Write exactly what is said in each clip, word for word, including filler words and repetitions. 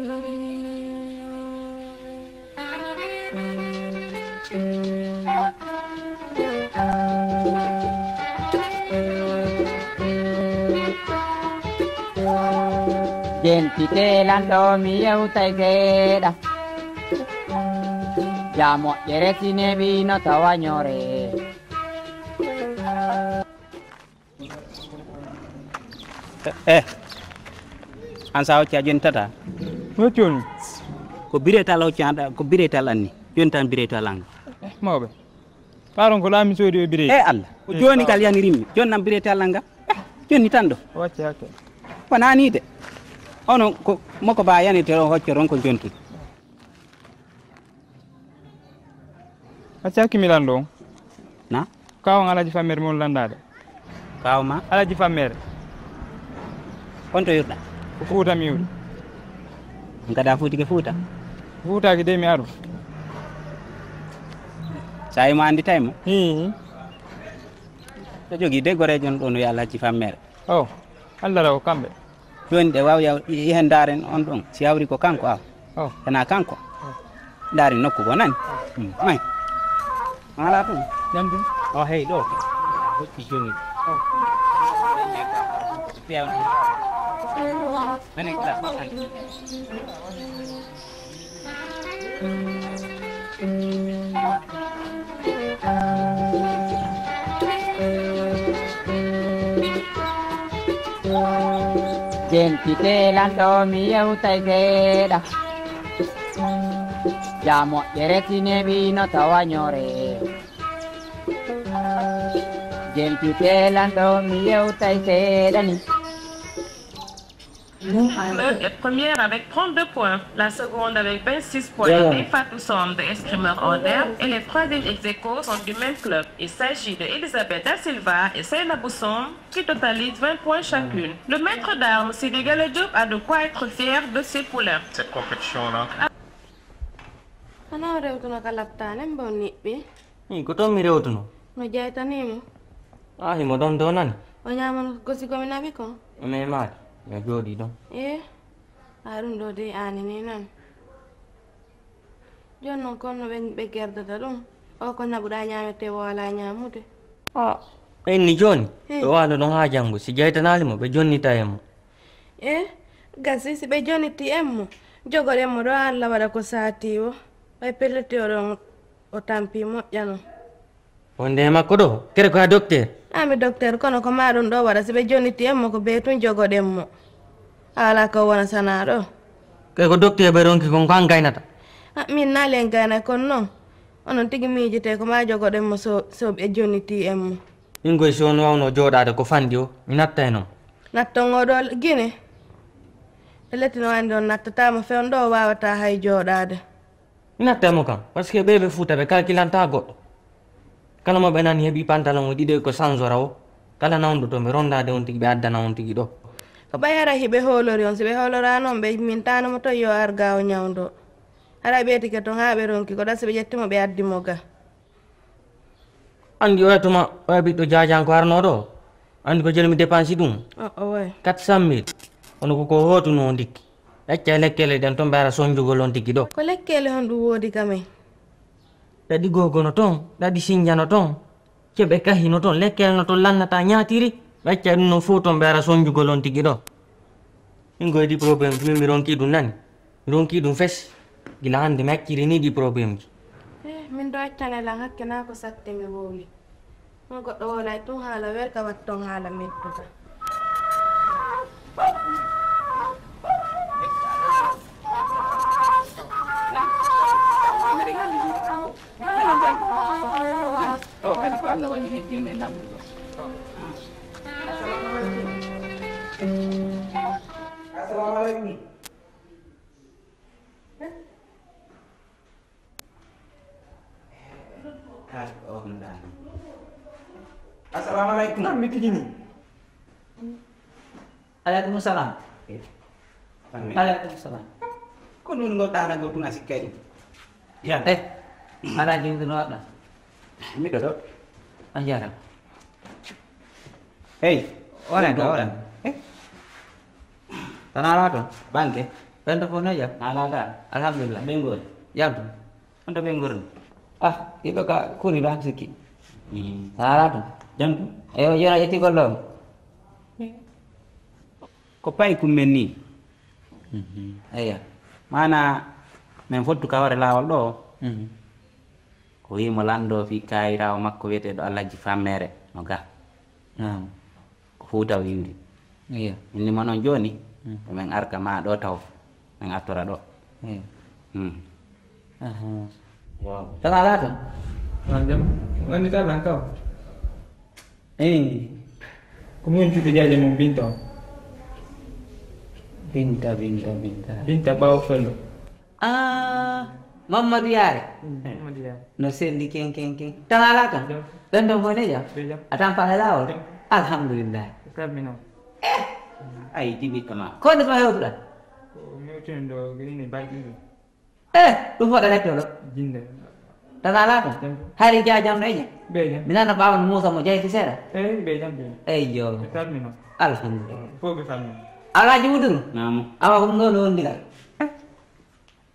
Jentite lanɗo mi yewtay seeɗa. Ya moƴƴere si newi no tawa ñoore. Eh, an sa hocci a joni tata? Hocci on? Ko biretal hocci an, ko biretal anni. Joni tan biretal an. Eh, mawɓe. Paron ko laami soodi o bire. Eh, Allah. Ko joni kal yanirimmi. Joni nan biretal an ga. Joni tan ɗo. Wacce hakke. Wona ni de. Ono ko moko ba yanirte o hocco ron ko jontude. A cakki mi lanɗo on. Na? Kawon Alaji Fammere mon landaade. Kawma? Alaji Fammere. On to yurɗa? Ko Fuuta mi yuri. On kada fuutike Fuuta? Fuutaaki de mi aru. Sa yimo anndi taymo? Hii. To jogi de goreejo on ɗo no wiya Alaji Fammere. Oh, Allah raw kamɓe. Joni ɗe waw yaw-, yehen ndaaren on ɗon. Si hawri ko kanko aw. Oh. Kana kanko. Oh. Ndaari nokku ko nani. Mm, may. Ala ɗum. Jam ɗum. O hey ɗo. Hocci joni. Oh. Menen ka. Jentite lanɗo mi yewtay seeɗa. Ya moƴƴere si newi no tawa ñoore. Jentite lanɗo mi yewtay seeɗa ni. Mohamed est première avec trente-deux points, la seconde avec vingt-six points, Voilà. Fatou Samb de Escrimeur en herbe, et les troisièmes ex aequo sont du même club. Il s'agit de Elisabeth Da Silva et Seynabou Samb qui totalisent vingt points chacune. Le maître d'armes, Sidi Gala Diop, a de quoi être fier de ses poulains. Cette compétition-là. Ana o rewtuno ka lattaane mbo niɓɓi. Ii, ko toon mi rewtuno. No jaytanii mo? Ah, himo ɗon dow nani. O ñaamano gosi ko mi naɓi kon? O memaade. Yo jooɗii ɗon. Ee, a ɗum ɗo dey aani ni noon. Jooni noon kon no ɓe, ɓe gerdata ɗum? O ko naɓuɗaa ñaametee o alaa ñaamude. Ah, inni jooni. Hee. Ɓe waalo ɗon haa janngo. Si jaytanaali mo, ɓe jonnita e mo. E gasi, si ɓe joniti en mo, jogoɗen mo ɗo, Allah waɗa ko saati o. Ɓay pelliti o ɗon, o tampi moƴƴano. Wonde e makko ɗo, kere ko a docteur? A mi docteur, kono ko maa ɗum ɗo waɗa, si ɓe joniti en mo, ko bee tun jogoɗen mo. A alaa ko wona sanaa ɗo. Kay ko docteur ɓe ronki kon, ko an gaynata? A, min naali en gayna kon non. Onon tigi miijitee ko maa jogoɗen mo so, so ɓe joniti en mo. Min koy si on wawno jooɗaade ko fanɗi o, mi natta e non. Natton o ɗo Gine. Pellet no anndi on nattataamo few ɗo o waawataa hay jooɗaade. Mi natta e mo kam, parce que ɓee ɓe Fuuta ɓe kalkilantaa goɗɗo. Kala mo ɓe nani heɓi pantalon o ɗiɗo e ko sanzora o, kala nawndo to ɓe rondaade on tigi ɓe addana on tigi ɗo. Ko ɓay hara hiɓe hoolori on, si ɓe hooloraano on ɓe mintaano mo to yo ar ga o ñawndo. Hara ɓe ɓeetike ton haa ɓe ronki, ko ɗa si ɓe ƴetti mo ɓe addi mo ga. Anndi oya tuma, oya ɓiɗɗo jaajanko arnooɗo o. Anndi ko joni mi dépense ɗum? O, o, way. Quatre cent mille. Kono ko ko hootunoo ndikki. Ɗacca lekkele ɗen ton ɓe ara sonjugol on tigi ɗo. Ko lekkele hon ɗum woodi ka men? Ɗaɗi gogo no ton, ɗaɗi sinja no ton. Ceɓe kahi no ton, lekkele no ton lannata ñaatiri. Ɗacca ɗum non fof ton ɓe ara sonjugol on tigi ɗo. Min ko heedi problème, min mi ronki ɗum nani. Mi ronki ɗum fes. Gila hannde mi acciri ni ɗi problème ji. Eh, min ɗo accane lan hakke naa ko satte mi wowli. Ɗum goɗɗo wowlay tun haala werka watton haala mettuka. Assalamu alaikum. Assalamu alaikum. Naam, mi tigi ni. Alaikum salam. Eh, alaikum salam. Ko ɗum ngol ɗaanagol tun a sikkay ɗum? Yan. Eh, alaa jumɗi no waɗɗa. Miɗo ɗo. A jarama. Hey. Wona ɗo, wona. Eh? Tan alaa toon? Banke. Pento fof no jam? Alaa ka? Alhamdulillah. Ɓe ngori? Jam tan. On to ɓe ngori? Ah, yiɓe ka kuri ɗo han sikki. Mm. Alaa tan. Jam tan? Eyo, jona ƴetti golle on. Ko payi kum men ni. Mhm. Eya. Mana men fottu ka hoore laawol ɗo. Mhm. Ko wimo lanndo fii kaayiraawo makko wiyeteeɗo Alhaji Fammere no ga. Naam. Ko Fuuta o iwri. Iyo. Min ni mo noon jooni, mm, ko min arka ma ɗo taw, min artora ɗo. Iyo. Hmm. Aha. Wow. Tan alaa tan? An jam. Wonde tan an kaw. Eh. Ko min cuuɗi jaaje mum Binta o. Binta, Binta, Binta. Binta ɓaawo fello. Ah, Mamadou Yaare. Mm, Mamadou Yaare. No selli ken, ken, ken. Tan alaa tan? Jam. Ɓen ɗon fof ne jam? Ɓe jam. A tan faale laawol? Jam. Alhamdulillah. Salmino. Eh! Ay, tibi kama. Ko nde ko hewtuɗa? Ko mi hewtino ɗo, ko ini balɗe ɗiɗi. Eh, ɗum fof ɗa lepto ɗo? Jinde. Tan alaa tan? Jam. Hari jaa jam no e jam? Ɓe jam. Mi nana ɓaawo no Moussa mo jayti seeɗa? Eh, ɓe jam, ɓe jam. Eyyo. Ɓe salmino. Alhamdulillah. Fof ɓe salmino. Alaaji Wuduru? Naam. Awa ko ɗum ɗo no wondigal?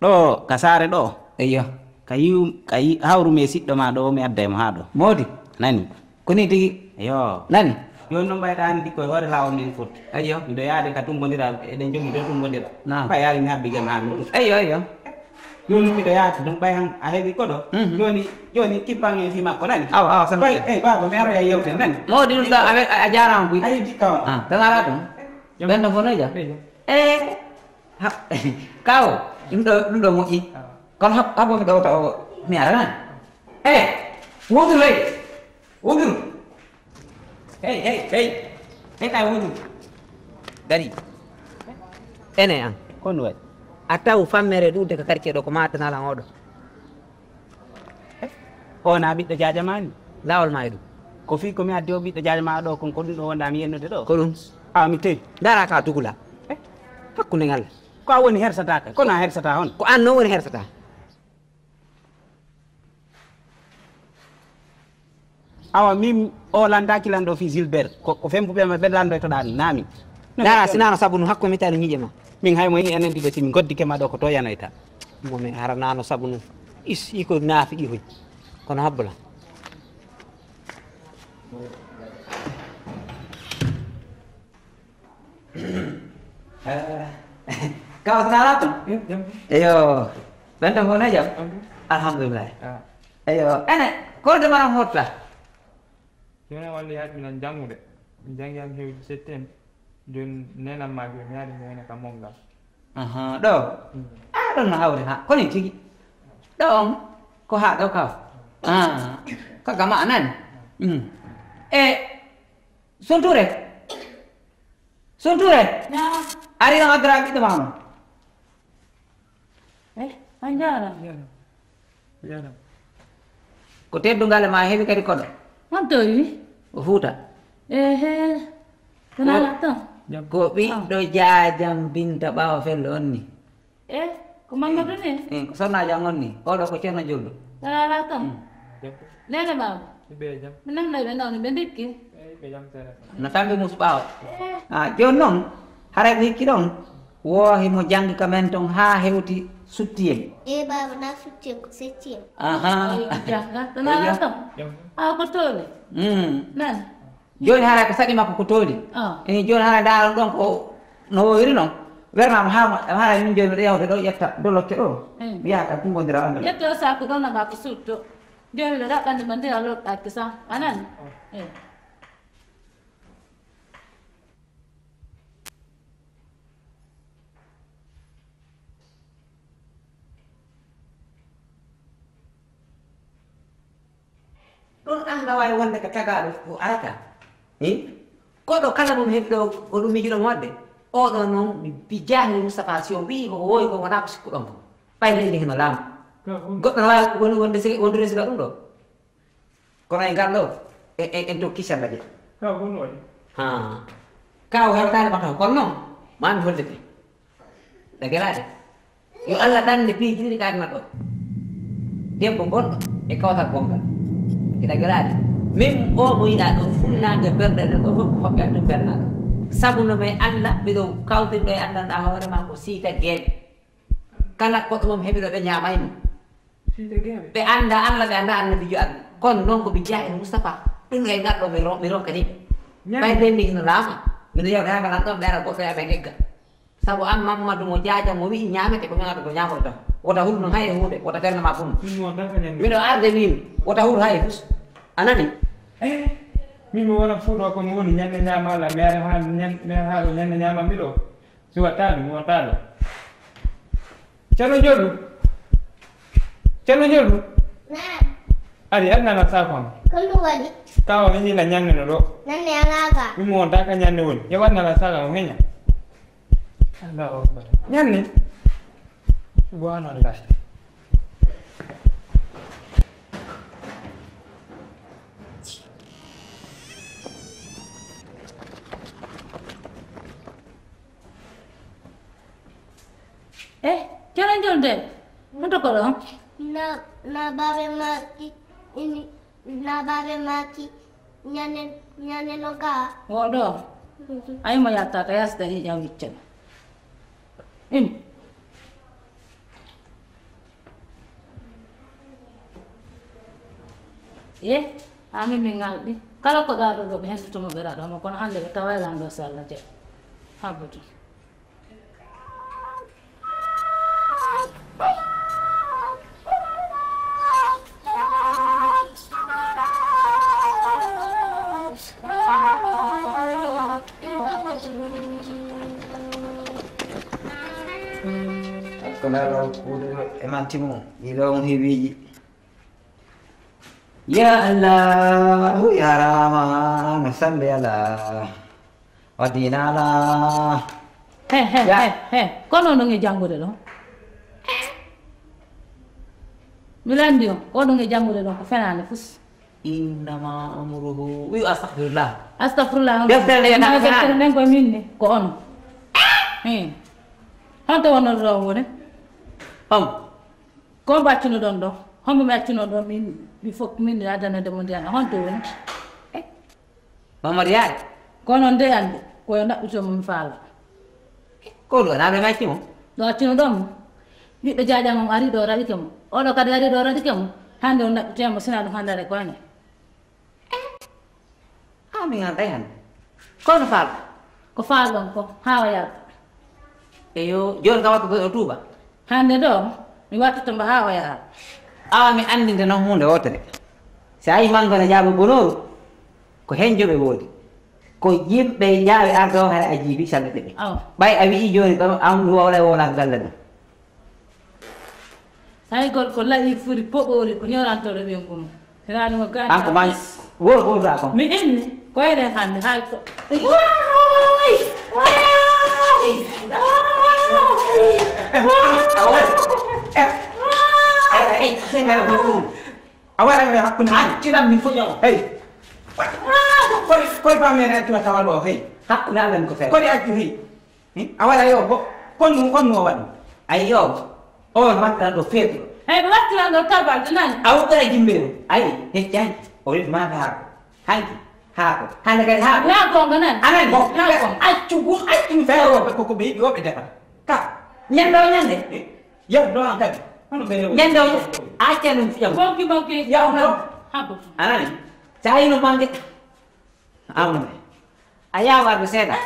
Ɗo ka saare ɗo. Eyyo. Ka yiw-, ka yi-, hawru mi e siɗɗo ma ɗo, mi adda e mo haa ɗo. Moodi? Nani? Ko ni tigi? Eyyo. Nani? Jooni noon mbayta anndi koye hoore laawol min foti. Eyyo. Miɗo yaade ka tumbondira, eɗen jogii to tumbondira. Naam. Ɓay ari mi habbi jam haa mi ɗum. Eyyo, eyyo. Jooni miɗo yaade ɗum ɓay han a heɓi koɗo. Mhm. Jooni, jooni kippan e fii makko nani? Awa, awa, sano. Ɓay, ey, baaba, mi aroya yewtere nani? Moodi ɗum ɗo a we-, a, a jaaraama buy. Ayi, dikka on. Ah, tan alaa ɗum. Jam. Ɓen ɗo fof no jam? Ɓe jam. Eh. Ha, kaw, ɗum ɗo, ɗum ɗo moƴƴi. Ah. Kono hab-, habo mi ɗowta o, mi arana. Eh, Wuduru, hey. Wuduru. Hey, hey, hey. Hey, kay Wuduru. Dari. Ene an. Ko ɗum waɗi? A taw Fammere ɗuuɗde ka quartier ɗo ko ma tan alan oɗo. O na ɓiɗɗo jaaja ma ni? Laawol ma e ɗum. Ko fii ko mi addi o ɓiɗɗo jaaja ma ɗo, kon ko ɗum ɗo wonda mi yennude ɗo? Ko ɗum. Awa mi tewi. Ndaara ka dugula. Eh? Hakkunde ngal. Ko a woni hersata ka? Kono a hersata on? Ko an noon woni hersata. Awa min o landaaki lanɗo fii Gilbert. Ko, ko fempuɓe ma ɓe landoytoɗaa mi, naa min? Ndaara, si naano sabu nu hakkunde mi tawi no ñiiƴe ma. Min hay mo yi enen ɗiɗo, si min ngoddike ma ɗo, ko to yanoyta. Mo mi hara naano sabu nu. Is, iko naafi ɗi hoy. Kono habbula. Eh, kaw, tan alaa tan? Jam, jam. Eyo. Ɓen tan fof ne jam? Jam. Alhamdulillah. Ah. Eyo. Ene, ko nde mbaɗan hotta? Jooni walla yaade miɗen janngude. Mi janngi han heewde septième. Jooni neenam ma jooni mi yaade mi wona ka Monngal. Aha, ɗo? Mm. Ah, ɗon no hawri ha. Ko ni tigi. Ɗo on? Ko ha ɗo kaw? Ah, ka gama a nani? Mm. E Sunture? Sunture? Naam. Ari no addora ɓiɗɗo ma mo. Eh, a jaaraama. Jaaraama. Jaaraama. Ko teddungal ma heɓi kadi koɗo. Honto o iwi? O Fuuta. Ehe. Ko nana tan? Jam. Ko ɓiɗɗo jaajam Binta ɓaawo fello on ni. Eh, ko Mamadou ni? Eh, ko sonnaajo an on ni. Oɗo ko Ceerno Jollo. Nana tan? Mm. Jam. Neene baaba. Ɓe jam. Mi nannoy ɓe nawni ɓe ndikki. Eh, ɓe jam seeɗa. No tambi mus ɓaawo. Eh. Ah, jooni noon, haray ko hikki ɗon? Wo himo janngi ka men ton haa hewti suttiyel. E baaba, na suttiyel ko settiyel. Aha. Ay, jannga. Tan alaa tan. Jam. Ah, ko tooli. Mm. Nan. Jooni haray ko saɗi makko ko tooli. Ah. E jooni haray ndaaron ɗon ko no woowiri noon. Wernama haa mo, haray min jooni miɗo yawde ɗo ƴetta dolocce ɗo. Mm. Mi yaha ka kumbondira annda. Ƴetto saako ɗon na ma ko sutto. Jooni miɗo ɗaɓɓande ma ndiyam lorɗaaki sa. A nani? Eh. Ɗum an na waawi wonde ko tagaaɗo o arata. Hi? Koɗo kala mum heɓi ɗo, o ɗum miijuɗo mo waɗde. Oɗo noon, mi bi-, jaahli Moustapha Sy o wiyi ko woowi ko wonaa ko sikkuɗon ko. Ɓay leydi hino laamu. Goɗɗo no waawi won-, wonde si-, wondude siga ɗum ɗo. Kono e ngal ɗo, e, e, en tokki sella je. Ka ko no waɗi? Ha. Ka o heɓataade ma taw, kono noon, ma mi hollite. Ɗa gelaade. Yo Allah ɗannde piiji ɗiɗi ka aduna ɗo. Debbo bonɗo e kawtal bongal. Eɗa gelaade. Min o mo yiɗaa ɗo, funnaange berɗe ɗen ɗo fof ko hoɓɓe ɗum bernaɗo. Sabu no mi Allah, miɗo kawtirɗo e anndanɗaa hoore maa ko siita geeɓe. Kala koɗo mum heɓiɗo ɓe ñaamay mo. Siita geeɓe? Ɓe annda Allah, ɓe annda annabiijo Allah. Kono noon ko mi jeyaa e Mustapha. Ɗum e ngal ɗo mi ro-, mi rokka ni ɓe. Ñande. Ɓay ndenndi hino laama. Miɗo yewta haa ngalan ɗon ɓe ara goɗɗo e amen egga. Sabu an Mammadu mo jaaja mo wi'i ñaamete ko mi ngata ko ñaamoto tan. Wota hul noon hay e huunde, wota fernde ma funno. Ɗum noon tan ko ñande. Miɗo arde min, wota hul hay e fus. A nani? Eh, min mi wona fuɗo ko mi woni ñande ñaama Allah, mi ara haa ñan-, mi ara haa ɗo ñande ñaama mi ɗo. Si watta ɗum, mi watta ɗo. Ceerno Jolu. Ceerno Jolu. Naam. Ari, ari nana saako am. Ko ɗum waɗi? Ka o heñi la ñande no ɗo. Ñande alaaka. Min mi wonta ka ñande woni. Yo waɗ nana saako am heña. Allahu Akbar. Ñande. Subhanallah. Eh, Ceerno Jolde, honto ko ɗon? Na, na baabe maaki, ini, na baabe maaki, ñande, ñande no gaa. Wo ɗo? Mhm. Ay mo yatta ka yasda hiƴa wicca. Im. Eh, amin min ngalɗi. Kala ko ɗa ɗo ɗo ɓe hendutumo ɓe raɗo mo, kono hannde ɓe taway lan ɗo so Allah jaɓi. Habbude. Ko ndaa ɗo kuuɗe e manti mum, ɗi ɗo on heɓiiji. Ya Allah, ya Rahman, salli ala wa dinala. He, he, Ya. he, he. Kono no ngi janngude ɗon? Mi lanndi on, ko ɗum e janngude ɗon ko fenaande fus. Innama amruhu. Wi astahfirullah. Astahfirullah. Deftere nde Ina nafa deftere nden ko min ni, ko on. Hmm. Honto wonnoto ɗon woni? Hom. Ko mbo accuno ɗon ɗo? Hombo mi accuno ɗon min, mi fof min adanede mo ndiyan? Honto woni? Eh. Mamadou Yaare. Kono nde annde, ko yo ɗaɓɓito mo mi faala. Ko ɗo, na ɓe ngacci mo? Ɗo accino ɗon mo. Ɓiɗɗo jaaja mum ari ɗo raɗike mo. Oɗo kadi ari ɗo raɗike mo. Hannde o ɗaɓɓitoya mo sina ɗum handare koyne. Ah, mi ngannday hannde. Kono faal? Ko faal ɗon ko, haa o yarda. Eyo, jooni kam wattu ko o tuuba? Hannde ɗo, mi wattoto mbo haa o yaha. Awa mi anndinde noon huunde wootere. Si a yii manngo ne jaaba bonooru, ko heen joɓe woodi. Ko yimɓe njaawi arde o, hara a jiibi sallude ɓe. Awa. Ɓay a wi'i jooni ɗo, an mi wowlay wowlaaka galle ɗum. Hay gorko la'i furi poɓoori ko ñorantoɗo ɓe ngun. Hiraani mo gaani. An ko man wor wor da ko. Mi inni ko ene hande hay ko. Waay! Waay! A wara mi hakkunde an tiram mi fuño. Hey. Koy koy ba men accu tawal o hey. Hakkunde amen ko fe. Ko di accu hey. Hmm? A waɗa yo, bo, kon ɗum, kon no waɗi. Ay yo, on wattan ɗo feeto. Ay, ɓe wattiran ɗo tabal, ɗo nani. A wuɗɗa jimbeero. Ay, heccani. O wiɗi ma haako. Hanki, haako. Hande kadi haako. Na gonga nani. Anani. Bon, na gonga. Accu gum, accu mi feero. Ko, ko ɓe yiɗi o ɓe defa. Ka. Ñande o ñande. Eh, yo, ɗo an kadi. Hono ɓe rewo. Ñande o ñande. Acca ɗum fiya. Bonki, bonki. Ya, no. Habo. Anani. Sa yino bange. Amne. A yaha warde seeɗa.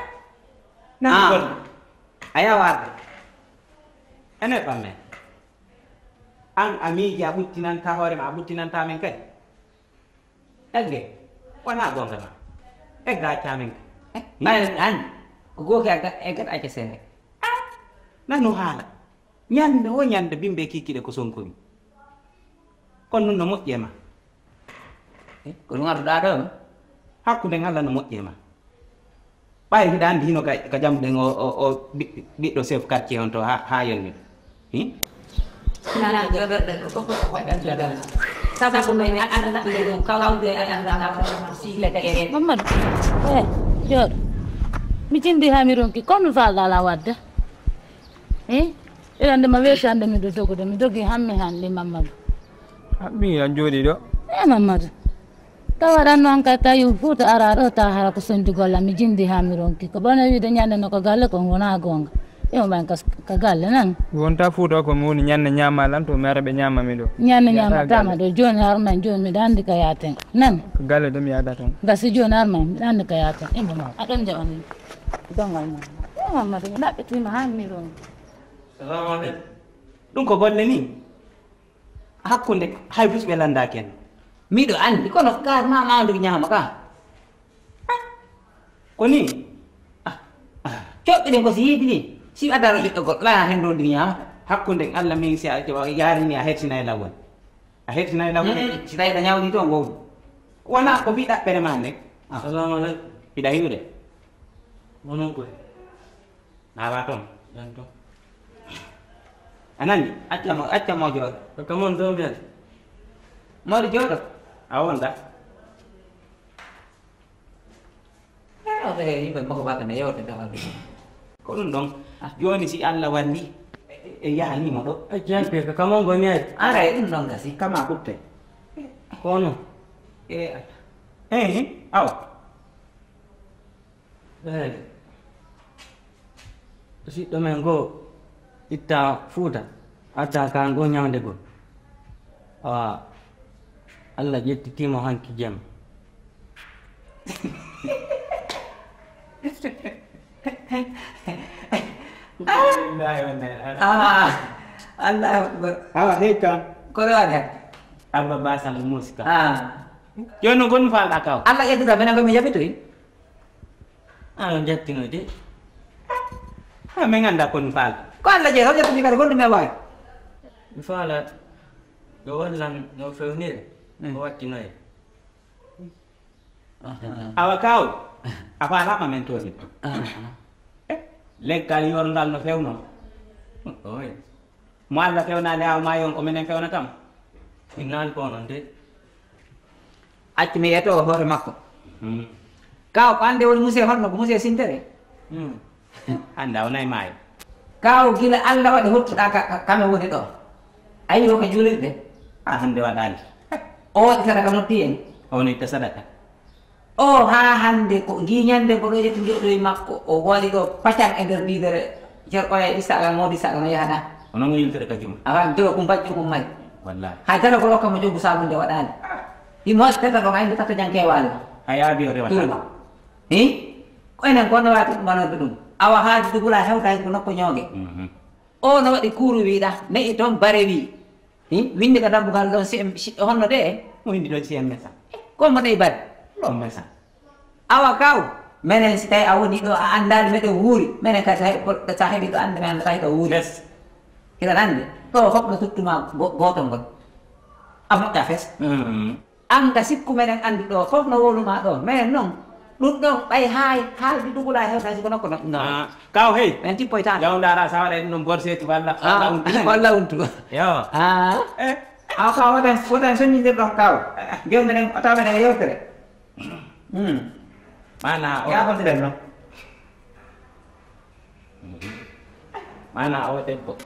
Nan Ah. Gonɗo. A yaha warde. Ene ɓamme. An a miiji a ɓuttinanta hoore ma, a ɓuttinanta min kay. Egge. Wona gonga ma. Egga acca min kay. Eh, ma an. Ko goki a ga-, eggat acca seeɗa. Nanu haala. Ñande wo ñande bimbe kikiɗe ko sonkomi. Kono nun no moƴƴi e ma. Eh, ko ɗum adduɗaa ɗo? Hakkunde ngal no moƴƴi e ma. Ɓay hiɗa anndi hino ka, ka jamuɗen o, o, o bi-, ɓiɗɗo chef quartier on to ha, ha yonni. Hmm? Nana joɗorɗe ko fof ko waɗan jogal. Sabu ko men Allah ɓe ɗum kawde e Allah si le kere. Mamadou, eh, jooɗo. Mi jindi ha mi ronki, kono falɗa ala wadde. Eh? Ɓe hannde ma weeti hannde miɗo dogude, mi dogi hammi hannde Mamadou. Ah, mi an jooɗi ɗo. Eh, Mamadou. Tawa ɗan noon ka tawi Fuuta ara ɗo ta hara ko sonti golla mi jindi ha mi ronki. Ko ɓana wiide ñande no ko galle kon wona gonga. Imo ɓan ka, ka galle nan. Wonta Fuuta ko mi woni ñande ñama lan to mi ara ɓe ñama mi ɗo. Ñande ñama tama ɗo joni har man joni mi ɗandi ka yaten. Nan. Ko galle ɗo mi yada ton. Gasi joni har man mi ɗandi ka yaten. Imo ma. Aɗon jaɓani. Dongal ma. Dongal ma ɗum ɗaɓɓitima ha mi ronki. Salamu aleykum. Ɗum ko golle ni. Hakkunde hay bus ɓe lanndaaki en. Miɗo anndi, kono kaar ma mawnde ñaama ka. Ko ni? Ah, ah. Coɓɓe ɗen ko si yiidi ni, si adaro ɓiɗɗo goɗɗo, laya hen ɗon ɗi ñaama. Hakkunde Allah min si a ƴeewa, yaari ni a hettinay lawol. A hettinay lawol. Mm, si tawi ɗa ñawdi toon gowɗo. Wona ko mbiɗa ɓere ma nde. Ah. Salamu aleykum. Mbiɗa hiwde. Onon koy. Nawa toon. Yan toon. A nani? Acca mo, acca mo jooɗo. Ko kam on ɗo mbiyan. Mawɗo jooɗo. A wonda. Ɓe yimɓe makko baka ne yewte dawal. Ko ɗum ɗon. Ah. Jooni si Allah walli, e, e yahanimo ɗo. A jampe ko kam on goni ay. Ara e ɗum ɗon gasi. Kama ɓutte. Kono. E, eh, awa. Eey. Siɗɗo men goo itta Fuuta, adda ka ngoo ñawnde goo. Awa, Allah ƴettitiimo hanki jemma. Ah, Allahu Akbar. Awa, hey, kam. Ko ɗo waɗi heen? Abba Basal Muska. Ah. Jooni noon, ko ɗum faalɗaa kaw? Allah ƴettuda, minen ko mi jaɓitoyi. Ano jattino de. Ha, min annda ko mi faala. Ko Allah jeyi, o ƴettumi kadi, gonɗo mi e waawi. Mi faala, yo wallan, no fewnire, mm, ko wattinoye. Aha. Awa kaw, a faalaama men toon. Aha. Eh, leggal yorngal no fewno. Oy. Mo Allah fewnaali haa o maayi on, ko menen fewnata mo? Innal ko onon de. Accu mi yeto hoore makko. Hmm. Kaw ko annde woni musee honno ko musee sintere? Hmm. Annda o nayi maayo. Kaw gila Allah waɗi hottuɗa ka, ka, kame woni ɗo. A yi ko juulirde? A hannde waɗaali. O waɗi sadaka noddi en. O no itta sadaka. O haa hannde ko ngiiñande ko ɗo ƴetti joɗɗoy makko, o waɗi ɗo pacan e nder diidere, cer oya issa ɗan, ngoodi issa ɗan, o yahata. Onon mo yiltere ka juma. Awa, mi jogo ko mbajjo ko may. Wallahi. Hay dara ko ɗo kam mo jogu sabunde waɗaani. Himo teta ɗon, ay, nde tata jan kewaali. A yaabi o rewata. Turba. Hi? Ko enen ko no waati ɗum wanorde ɗum. Awa haaju dugula hewta ko nokko ñooge. Mhm. O no waɗi kuuru wiɗa, ne'i toon bare wi. Hi? Windi ka dambugal ɗon si, si, honno de? Mo windi ɗon si en mesa. Ko mo ɗey bare. Ɗon mesa. Awa kaw, menen si tawi a woni ɗo, a anndaali meɗen wuuri, menen kadi tawi ko, sa heɓi ɗo annde, men annda tawi ɗo wuuri. Yes. Hiɗa anndi, ɗo fof no suttuma go-, gooto ngol. A moƴƴa fes. Mm. An ka sikku menen anndi ɗo, fof no wowluma ɗo. Menen noon, ɗum ɗon ɓay haay, haaldi dugula hewta si kono ko no, no. Ah, kaw hey. Men tippoytaano. Yaw ndaara sa waɗa ɗum ɗon borseeti walla, ah, walla untu. Walla untu. Yo. Ah. Eh. Awa kaw woten, woten soññindir ɗon kaw. Jooni menen, o tawa menen e yewtere. Hmm. Maanaa o, yaafondiren noon. Maanaa o debbo.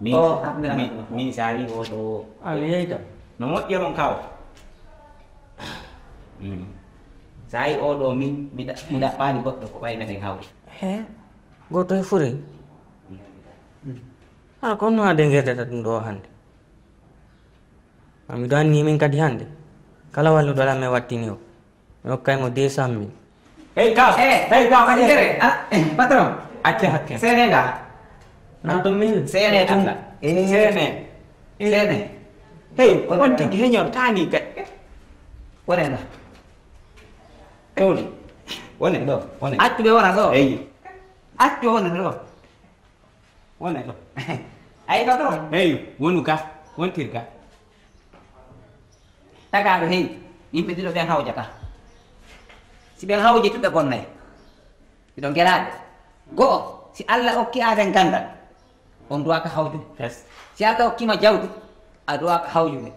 Min, o, min, min, sa yi o ɗo. A mi yeyta. No moƴƴi e mon kaw. Mm. Sa yi o ɗo, min, mi ɗa-, mi ɗaɓɓaani goɗɗo ko ɓay meɗen hawri. He, gooto e fure. Mm. Haa ko no aden ngeddata ɗum ɗo hannde. Miɗo anni min kadi hannde. Kala walluɗo lan mi wattini o. Mi hokkay mo deux cent mille. Hey, kaw. Eh, hey, kaw, kadi tere. Ah, eh, patron. Acce hakke. Seene nga. Nato min. Seene tun. Eh. Seene. Seene. Hey, on tigi heñor tani kadi. Wone nga. Tawni. Wone ɗo, wone. Accu ɓe wona ɗo. Hey. Accu ɓe wona ɗo. Wona ɗo. Ayi, patron. Hey, wonu ga, wontir ga. Tagaaɗo, hey, yimɓe ɗiɗo ɓen hawjata. Si ɓen hawji, tuɓe bonnay. Ɗiɗo gelaaɗe. Go'o, si Allah okki aaden ganndal, on duwaaka hawjude. Yes. Si Allah okkima jawdi, a duwaaka hawjude.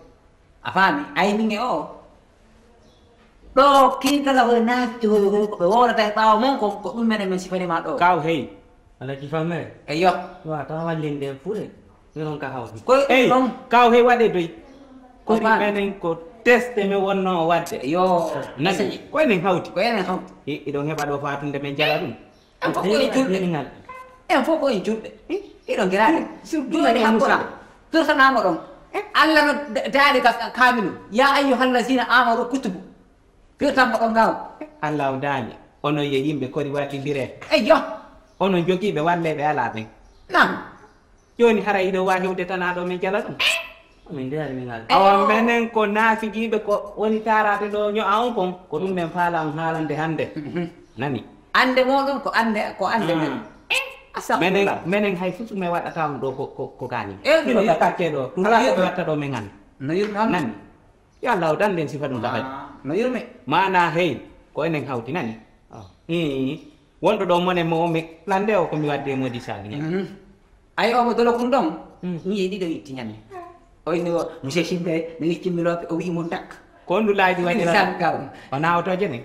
A faami? Ay, min e o. Ɗo, kin kala hoye naafti hoye, hoye ko ɓe wowlata e ɓaawo mon kon, ko ɗum menen min sifanima ɗo. Kaw hey. Alhaji Fammere. Eyyo. Wa, tawa wallinde en fuɗe. Minon ka hawti. Ko ey, ɗon. Kaw hey waɗe doy. Ko ko ɗum fa- menen ko Teste mi wonno o waɗde. Yo, nani, ko enen hawti. Ko enen hawti. Iɗon heɓa ɗo fatunde men jala ɗum. En fof ko en julɓe. En fof ko en julɓe. Iɗon giraɗe. Jooni hakkora. Firtanama ɗon. Allah no daali ka kamilu. Ya ayyuhallazina amanu kutubu. Firtanmo ɗon gaw. Allah o daali. Onon yo yimɓe kori wattindire. Eyyo. Onon jogiiɓe walleɓe ala ɓen. Nam. Jooni hara iɗo waawi hewde tan aɗo men jala ɗum. Min de ari min ngal. Awa menen ko naafigiiɓe ko woni taaraade ɗo ño'a on kon, ko ɗum men faala on haalande hannde. Nani? Annde mooɗon ko annde, ko annde men. Menen, menen hay fusu men waɗata on ɗo ko, ko, ko gaañi. Ɗum ka kaccee ɗo, ɗum ala ko ɓe watta ɗo men annde. No yurmi on. Nani? Yo Allah o dan nden sifa ɗum ɗaɓɓani. No yurmi. Maana hey, ko enen hawti nani? Ii, wonɗo ɗo mone mo mi lande o ko mi wadde modi sali. Ay omo dolo kun ɗon. Ñiye ɗiɗo itti ñande. O inni o monsieur Simbe mi wicci mi lope o wi'i mon tak. Ko ndu laaji waɗi. Sal gaw. O nawotoje ne.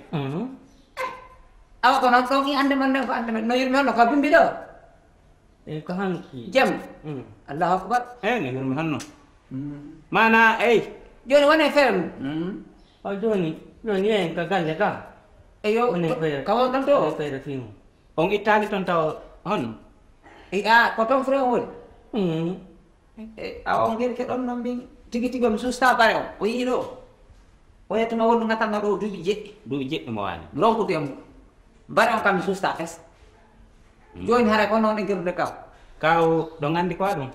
Awa ko non ɗon i ande man ɗen ko ande man no yurmi on no ka bimbi ɗo. E ko hanki. Jam. Allahu akbar. E no yurmi honno. Mana ey. Joni wone feere mum. O joni joni yen ka galle ka. Eyo. Woni feere. Ka won ɗon to. Woni feere fii mum. On ittaali ton taw honno. E a ko ton frère woni. E a on giri ke ɗon non mbin tigi tigi on susta bare on o yii ɗo. O yettuma wondu ngatanno ɗo duuɓi jeɗɗi. Duuɓi jeɗɗi mo waali. Ronkude e mum. Bare on kam mi susta fes. Jooni hara ko non e gerdude kaw. Kaw ɗo nganndi ko ɗum.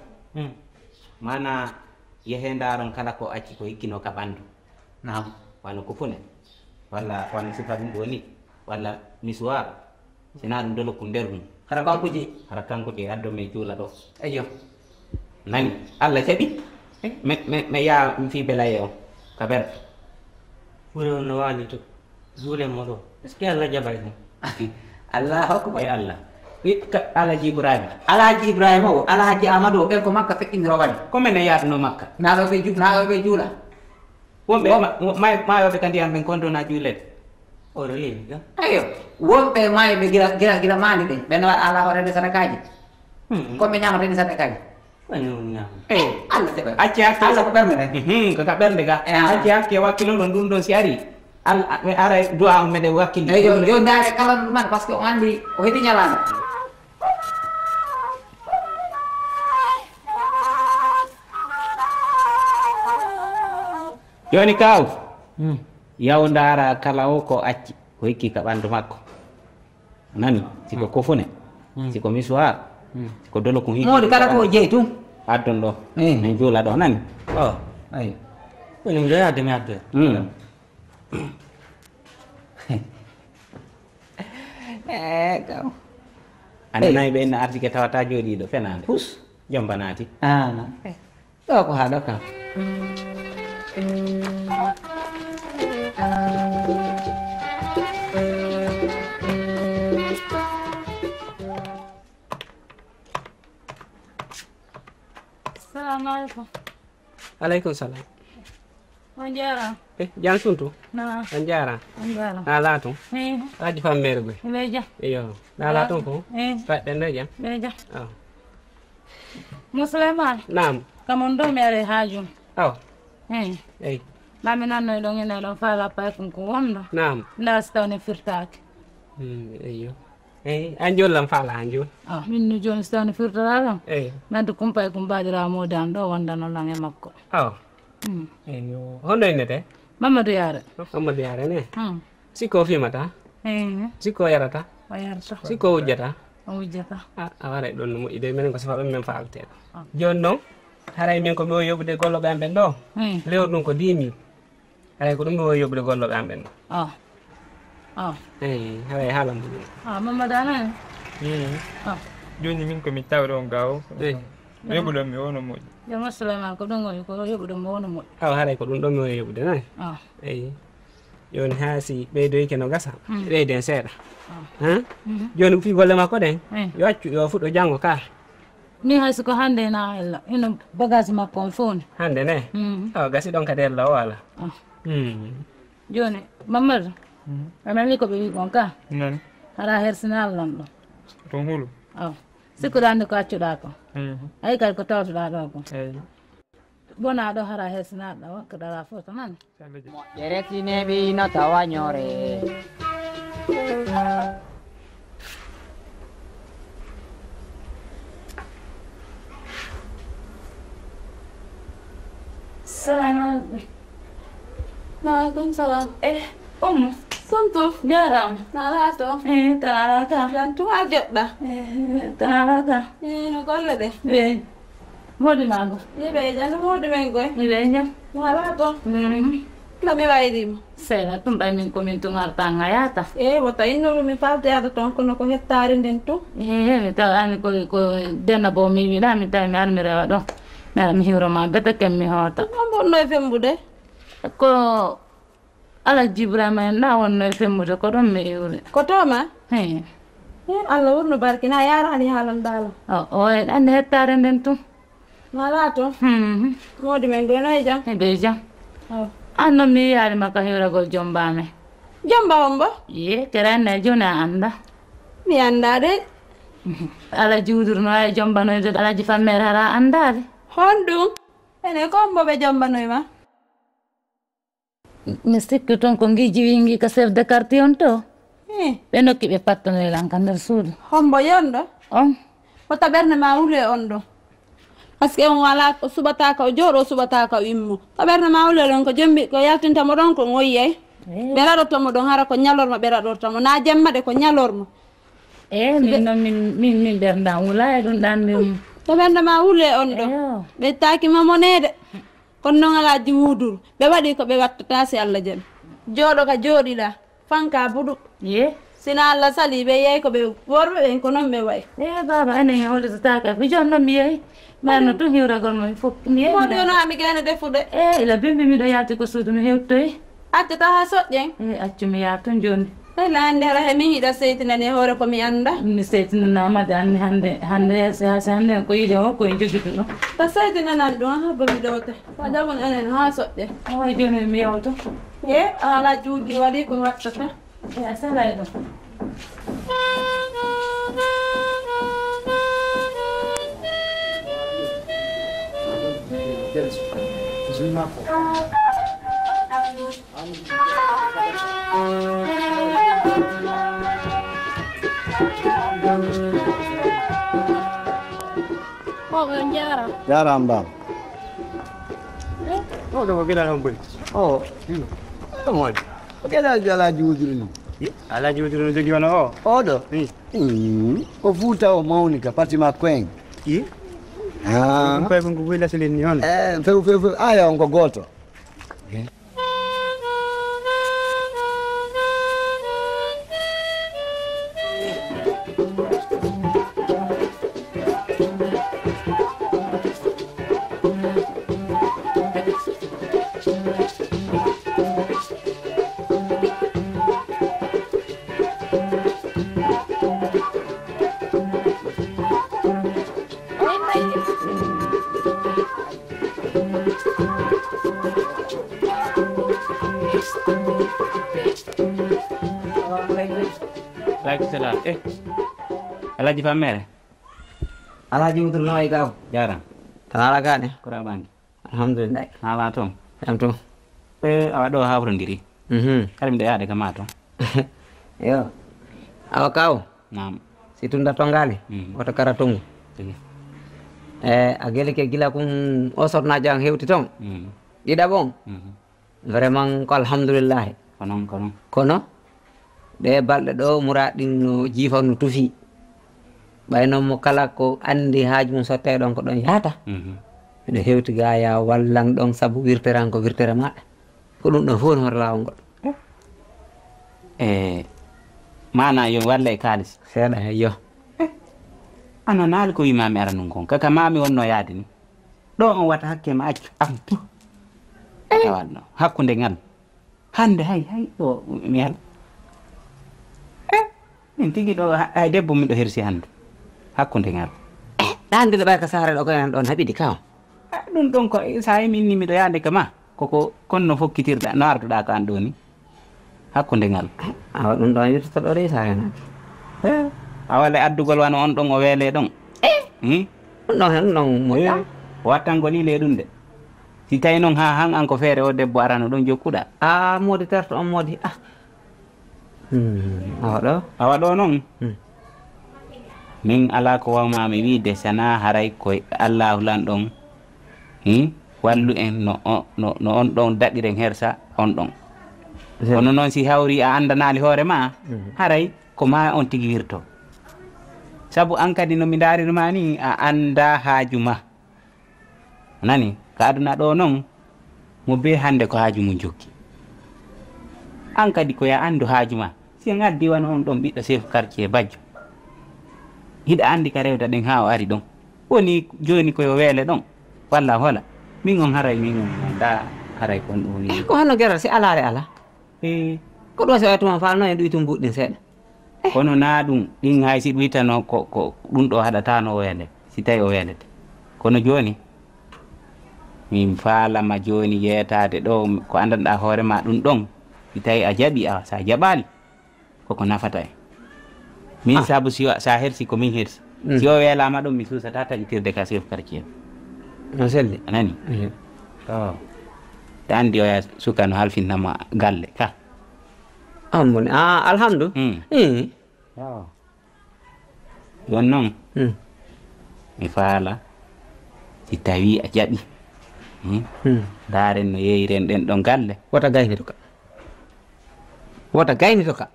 Mana yehe ndaron kala ko acci ko hikkino ka ɓanndu. Naam. Wano ko fune. Walla wano sifa ɗum ɗo ni. Walla misuwar. Sina ɗum dolo ko nder ɗum. Hara kanko je. Hara kanko je addo me juula ɗo. Eyyo. Nani? Allah jaɓi? Me, me, me yaa mi fii belaye on. Ka ber. Wuro no waali to. Juule mo ɗo. Est-ce que Allah jaɓay ɗum? Allahu akbar. E Allah. Wi-, ka-, Alhaji Ibrahima. Alhaji Ibrahima o, Alhaji Amadou o, ɓen ko Makka feƴƴini rowani. Ko men e yaadunoo Makka? Naɗo ɓe ju-, naɗo ɓe juula. Wonɓe ma-, wo-, may-, maayooɓe ka ndiyam ɓen kon ɗon a juulet. Oɗo yeewi ga? Eyo. Wonɓe maayɓe gila, gila, gila maani ɓen. Ɓen no waɗa ala hoorede sadakaaji. Ko ɓe ñaamata ni sadakaaji. Woni woni ñaama. Eyo. Allah jaɓa. Acce hakke. Allah ko ɓernde nden. Mhm, ko ka ɓernde ga. Acce hakke wakkilo ɗon ɗum ɗon si ari. Al-, mi ara du'a on meɗen wakkili. Eyo, yo, yo ndaare kala ɗum man, parce que on anndi o heɓi ñalaande. Jooni kaaw, yaw ndaara kala o ko acci, ko hikki ka ɓanndu makko. Nani? Si ko kofune, si ko misuwar, si ko dolo ko hikki. Moodi kala ko jeyi tun. Addon ɗo. Eh. Min juula ɗo, nani? O. Ay. Ko ɗum ɗo yaade mi addoya. Mm. Eh, kam. A nanayi ɓe inna artike tawata jooɗiiɗo fenaande. Hus. Jomba naati. Ah, non. Ɗo ko haa ɗo kam. Salamu aleykum. Aleykum salam. On jaara. Eh, jam suntu. Na. On jaara. On jaara. Na laatu. Eh. Alhaji Fammeere Boy. Ɓe jam. Iyo. Na laatu ko. Eh. Paɗɗen ɗo jam. Ɓe jam. Ah. Mo Souleymane. Naam. Kam on ɗo mi ari haajum. Aw. Eh. Ey. Ma mi nanno ɗon ina ɗon faala pay kun ko wonɗo. Naam. Nda si tawni firtaaki. Hmm, eyo. Eyi, an jooni lan faala an jooni? Ah, min no jooni so tawno firtoraa lan. Eyi. Mi addi kumpay kum baadira moodi an ɗo wondano lan e makko. Awa. Mm. Eyi, honno innete? Mamadou Yaare. Mamadou Yaare ne? Mm. Sikko o fimata? Eyi. Sikko o yarata? O yarata. Sikko o wujjata? O wujjata. A, a waray ɗon no moƴƴi de, minen ko sifa ɓen men faalteɗo. Ah. Jooni non, haray min ko mi o yoɓude golloɓe am ɓen ɗo? Mm. Lewru ɗum ko dix mille. Haray ko ɗum mi wowi yoɓude gollooɓe am ɓen ɗo. Ah. Ah. Eyi, haray haala mo ɗum. Ah, Mamadou a nani? Mm. Ah. Jooni min ko mi tawɗo on gawo. Eyi. Yoɓuɗon mi wono moƴƴi. Yo masalaman ko ɗum woni ko yoɓuɗon mo wono moƴƴi. Awa haray ko ɗum ɗon mi wowi yoɓude nani? Ah. Eyi. Jooni haa si ɓeydoyke no gasa. Mm. Ɓeyden seeɗa. Ah. Han? Mhm. Jooni fii golle makko ɗen. Eh. Yo accu yo fuɗɗo janngo ka. Min hay siko hannde na ella ino bagage makko on fof ni. Hannde ne? Mm. Awa gasi ɗon kadi ella o ala. Ah. Mm. Jooni Mamadou. Mm. A nani ko ɓe wi kon ka? Nani? Hara hersina Allah ɗo. Ton hulu. Aw. Sikkuɗa nde ko accuɗa ko. Mm. Ayi kadi ko tawtuɗa ɗo ko. Eyi. Bona ɗo hara hesinaɗa wakka dara foto nani. Moƴƴere sineɓi no tawa ñore. Salamu alaikum. Wa alaikum salam. Eh, Ummu. Sonto. Jaram. Nalato. Eh, talata. Jantu a joɗɗa. Eh, talata. Eh, no golle de. Eh. Modi mago. Ye be jano modi men goy. Ni be jam. Nalato. Mm. La mi wayri mo. Sera tum bay min ko min tum arta ngayata. Eh, wota inno mi falte ada ton kono ko hettare nden tum. Eh, mi taw ani ko, ko denna bo mi wiɗa mi tawi mi armi rewa ɗo. Mi ara mi hiwro ma bete ken mi hoota. Ɗum on ɗon no e fembude? Ko Alhaji Ibrahima en na wonno e fembude ko ɗon mi iwri. Ko to ma? He. He, Allah wurno barki na yarani haalan dala. O, o en andi hettare nden tum. Wala to. Hmm. Modi men gono e jam. E be jam. Oh. An non mi yaari maka hiwragol jomba me. Jomba on bo? Ye, kera ne jona anda. Mi anda de. Ala juudur no ay jomba no de ala ji fammer hara andade. Honɗum? Ene ko on bo ɓe jomba no ma? Mi sikki ton ko ngi jiwi ngi ka chef de quartier on to. Eh. Ɓe nokki ɓe pattonoy lan ka nder suudu. Hombo yondo? On. Ko taberne ma wule on ɗo. Parce que on wala ko suɓataka o jooɗo, suɓataka o immo. Taberne ma wule ɗon ko jombi, ko yaltinta mo ɗon ko ngoyyay. Eh. Ɓe raɗoto mo ɗon hara ko ñalorma ɓe raɗorta mo. Na jemma de ko ñalorma. Eh, min noon min, min, min ɓerndam wula e ɗum ɗan min. Taberne ma wule on ɗo. Eyo. Ɓe taaki ma monede. Kono noon alaaji wuuduru, ɓe waɗi ko ɓe wattata si Allah jaɓi. Jooɗo ka jooɗiɗa, fanka buɗu. Ye? Sina Allah sali ɓe yeey ko ɓe worɓe ɓen ko noon ɓe wayi. E baaba, enen en hollitataake. Mi jooni noon mi yehi. Mbayno tun hiwragol mo mi fof. Mi yehi. Moɗo yono ami gayno defude. E ila bimbi miɗo yalti ko suudu mi hewtoyi. Accata haa soƴƴen. E accu mi yaha tun jooni. Ela annde hara he min hiɗa seytinani e hoore ko mi annda. Mi seytinanaama de anni hannde, hannde, si, si hannde ko yiɗi o, ko en jogiɗo ɗum. Ta seytinanan ɗum, haa ba mi ɗowta. Ko jaɓun enen haa soƴƴe. Awa jooni mi yewto. Ye, a alaa juuɗi waɗi ko wattata. E a salay ɗum. Ko on jaaraama. Jaaraama, baaba. Eh? O ɗo ko gila ɗon boy. O. Hmm. Ɗum waɗi. Ko gila Alaaji Wuduru ni. Yi, Alaaji Wuduru no jogi wano o. O ɗo? Hmm. Hmm. Ko Fuuta o mawni ka pati makko en. Yi? Ah. Ɗum koye kon ko buy lasilin ni on. Eh, few, few, few. Aya on ko gooto. Aleykum salam. Eh, Alhaji Fammere. Alhaji Wuduru no wayi gaw? Jaram. Tan ala gaɗe? Kura bangi. Alhamdulillah. Ala toon? Jam toon. Eh, awa ɗo hawrondiri. Mhm. Kadi miɗo yaade ka ma toon. Yo. Awa kaw. Naam. Si tunda tongali. Mhm. Woto kara tongu. Tigi. Eh, a geli ke gila kun o sotnajo an hewti toon. Mhm. Ɗiɗaɓon. Mhm. Vraiment ko alhamdulillahi. Ko noon, ko noon. Kono ɗe balɗe ɗo muraɗin no jiifa no tufi. Ɓay noon mo kala ko andi haaju mum sotte ɗon ko ɗon yahata. Mhm. Miɗo hewti ga ya wallan ɗon sabu wirteran ko wirtere maɗa. Ko ɗum ɗon fof no hoto laawol ngol. E maana yo walle e kaalis. Seeɗa he yo. Ano naali ko wima mi ara nun kon. Kaka mami wonno yaade ni. Ɗo on wata hakke ma accu. Am tu. Tawatno. Hakkunde ngal. Hande hay, hay, ɗo mi hal. Eh, min tigi ɗo, ha-, hay debbo miɗo hersi hande. Hakkunde ngal. Ɗan dina ɓay ka saare ɗo ko enen ɗon haɓidi kaw. Ah, ɗum ɗon ko, sa yi min ni miɗo yaade ka ma. Koko, kon no fokkitirɗa, no arduɗa ko an ɗo ni. Hakkunde ngal. Awa ɗum ɗon yirtoto ɗo de saare na. Eh, a wale addugol wano on ɗon o weele ɗon. Eh. Hmm? Ɗum ɗon hen ɗon moƴƴa. Eh, wattangol ile ɗum de. Si tawi noon haa han an ko feere o debbo arano ɗon jokkuɗa. A moodi terto on moodi. Ah. Hmm, awa ɗo. Awa ɗo noon. Hmm. Min alaa ko wawmaami wiide sana haray ko Allaahu lan ɗon. Hmm? Wallu en no, o- no, no on ɗon daɗiren hersa on ɗon. Kono noon si hawri a anndanaali hoore ma, haray ko ma on tigi wirto. Sabu an kadi no mi ndaariri ma ni a annda haaju ma. Nani, ka aduna ɗo noon, mo bee hannde ko haaju mum jokki. An kadi ko ya anndu haaju ma. Si en addi wano on ɗon ɓiɗɗo chef quartier Bajjo. Hiɗa anndi ka rewta ɗen haa o ari ɗon. Woni jooni ko yo weele ɗon. Walla hola. Min on haray min on nda haray kon ɗum ni. Ko hono geral si alaare ala. Eh, ko ɗum si oya tuma faal noon e ɗum itum mbuɗɗin seeɗa. Kono naa ɗum, ɗin hay si ɗum itano ko, ko ɗum ɗo haɗatano o weele, si tawi o weelete. Kono jooni, min faalama jooni yeetaade ɗo ko anndanɗaa hoore ma ɗum ɗon, si tawi a jaɓi, a, so a jaɓaali, koko nafata en. Min sabu si wa- so a hersi ko min hersi. Si o weelaama ɗum, mi suusata taƴitirde ka chef quartier. No selli. A nani? Ehe. To. Ɗa anndi oya suka no halfinnama galle ka. An moni. Ah, alhamdu. Hmm. Eh. Yo. Jooni noon, hmm, mi faala si tawii a jaɓi. Hmm. Hmm. Ndaaren no yeeyiren ɗen ɗon galle. Wota gaynito ka. Wota gaynito ka.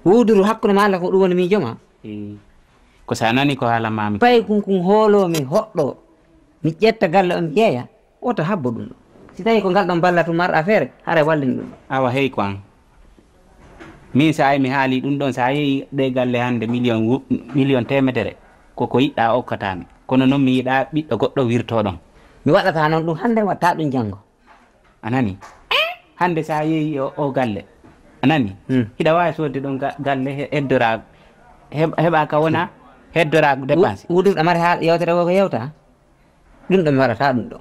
Wuduru hakkunde ma Allah ko ɗum woni miijo ma. Eh, ko sa nani ko haala mami. Pay kun kun hoolo mi hoɗɗo. Mi ƴetta galle on mi yeeya. Wota habbo ɗum ɗo. Si tawi ko ngal ɗon ballatu mar affaire, haray wallin ɗum ɗo. Awa hey ko an. Min sa ay mi haali ɗum ɗon, sa yehi ɗe galle hannde million wu- million teemedere, ko ko yiɗɗa okkatami. Kono noon mi yiɗa ɓiɗɗo goɗɗo wirto ɗon. Mi waɗata noon ɗum hannde, watta ɗum janngo. A nani? Hannde sa yehi o, o galle. A nani? Hmm. Hiɗa waawi soodde ɗon ga- galle he- heddora, he- heɓa ka wona heddora dépense. Wudurɗo mari haa yewtere ko ko yewta. Ɗum ɗo mi waɗata ɗum ɗo.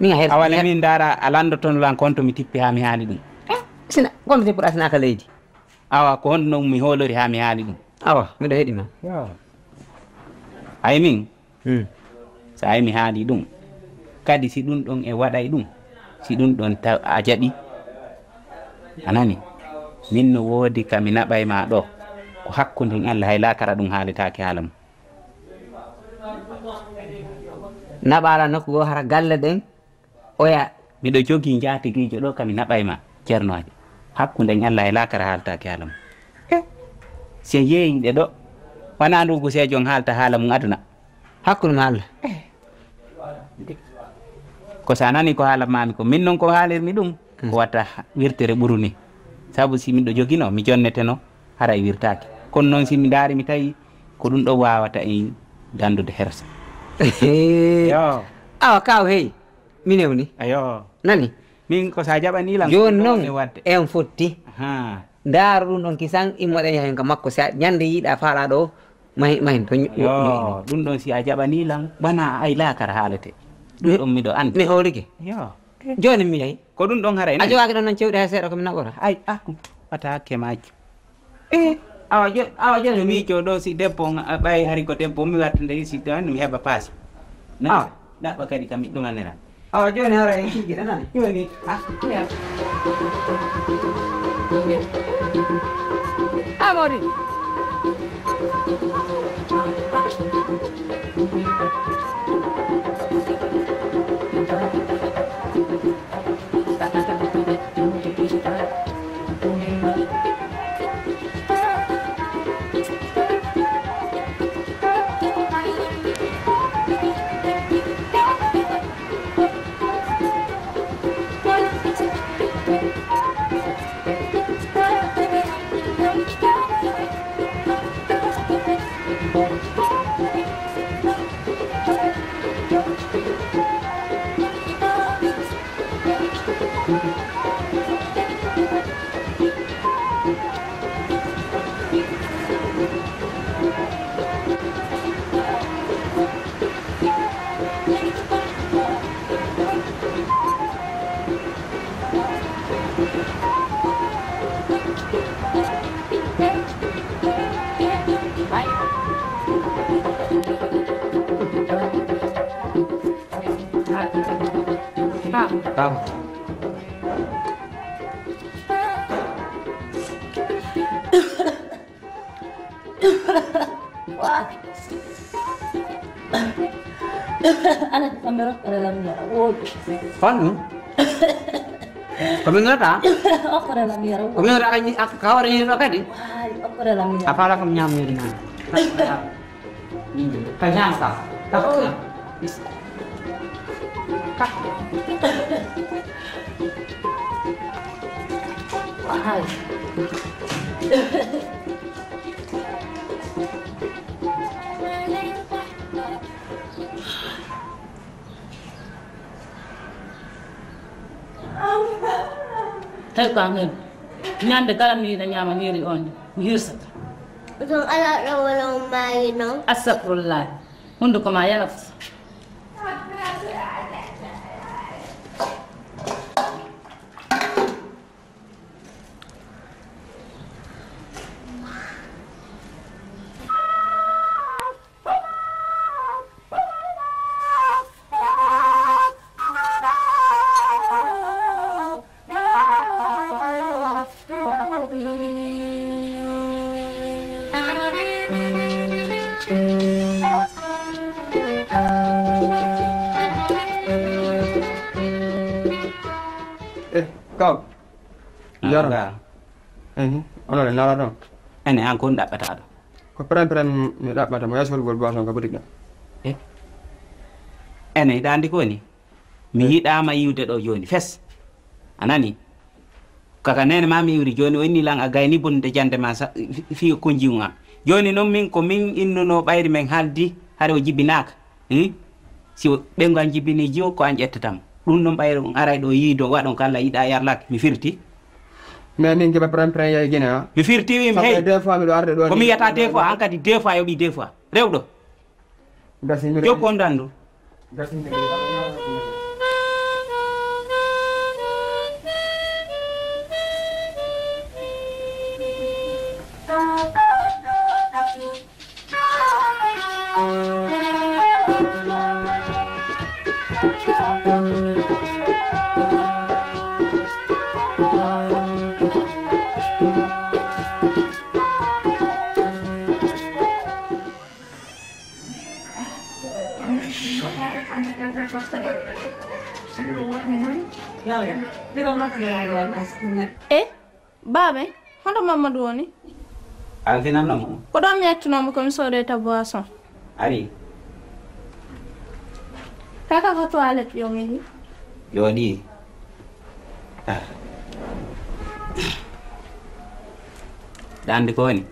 Min a her- Awale her- min ndaara a landotono lan konto mi tippi haa mi haali ɗum. Eh, sina, konto tippuɗa sina ka leydi. Awa, ko honno mi hoolori haa mi haali ɗum? Awa, miɗo heɗi ma. Yo. Ay min, hmm, so ay mi haali ɗum, kadi si ɗum ɗon e waɗay ɗum, si ɗum ɗon taw a jaɓi, a nani? Min no woodi ka mi naɓay ma ɗo, ko hakkunden Allah hay laakara ɗum haaletaake haala mum. Naɓaala nokku goo hara galle ɗen, oya. Miɗo jogii njaatigiijo ɗo ka mi naɓay ma, Ceerno Aji. Hakkunden Allah e laakara haaltaake haala mum. Eh, si en yeeyi ɗe ɗo, wanaa ndugu seejo on haalta haala mum aduna. Hakkunde ma Allah. Eh. Ko sa nani ko haala mami ko, min non ko haalirmi ɗum, hmm, ko wata wirtere ɓuru ni. Sabu si miɗo jogino, mi jonneteno, haray wirtaaki. Kono noon si mi ndaari mi tawi ko ɗum ɗo waawata en dandude hersa. Yo. Awa kaw hey. Mi newni. Ayo. Nani? Min ko sa jaɓani lan jooni ko noon mi waɗde. En fotti. Aha. Ndaaru ɗum ɗon kisan immoɗen yahen ka makko. Si a ɲande yiɗa faala ɗo, mahin, mahin to ɲu- yo, ɲu- ɗum ɗon si a jaɓani lan, bana ay laakara haalete. Ɗum mi- ɗon miɗo anndi. Mi hoolike. Yo. Jooni mi yahi. Ko ɗum ɗon haray a nani? Jogaaki ɗon noon cewɗi hay seeɗa ko mi naɓora. Ay, ah, wata hakke majjo. Eh, awa jo- awa jooni mi miijo ɗo si debbo on, a ɓay hari ko debbo mi watta nde si ɗon mi heɓa paasi. Nani? Ah. Ɗaɓɓa kadi kam mi ɗumanira. Awa jooni hara en tigi nani? Jooni, ah, ya. Amori. Taw. Ala kamɓe rokkere lam yara wooɗi. Fannu. Ko min ngata? Okkere lam yara wooɗi. Ko min ngata kay, kawari ni ɗo kadi. Waay, okkere lam yara. A faala kam ñaamiri naan. Ka ñaam ka. Ka fof. Waay. Tawi ko an hen. Ñande kala mi yiɗa ñaama hiiri on, mi hirsata. Ɗum alaa ɗo wala on maayi noon. Astagfirullah. Hunduko ma yalaf. Eh, kaw. Ah, Jaro. Ga. Ehe, onon e nala ɗon. Ene, an kon ɗaɓɓata ɗo? Ko prem prem mi ɗaɓɓata mo, yaha sodugol boisson ka boutique ɗo. Eh? Ene, hiɗa andi ko woni? Mi yiɗaama yiwde ɗo jooni, fes. A nani? Kaka nene ma mi iwri jooni, o inni lan a gayni bonnude jannde ma sa-, fi-, fi konji un an. Jooni noon min ko min innuno ɓayri men haaldi, hare o jibinaaka. Hmm? Si o ɓeyngu an jibini jiwo, ko an ƴettata mo. Ɗum noon ɓayri on aray ɗo yiido waɗon ko Allah yiɗa yarlake. Mi firti. Mais min keɓa pren pren yahi Guinée, ha? Mi firti, wi mi, hey. Deux fois miɗo arde ɗo. Ko mi yiyata deux fois, an kadi deux fois yoɓi deux fois. Rewɗo. Gasii miɗo. Jokku on dandu. Gasii miɗo. E, baabe, hoto Mamadou woni? Alfinan noon. Ko ɗon mi yettunoo mo ko mi soodoyta boisson. Ari. Kaka ko toilette yo mi ni. Jooɗi. Ah. Ɗa anndi ko woni?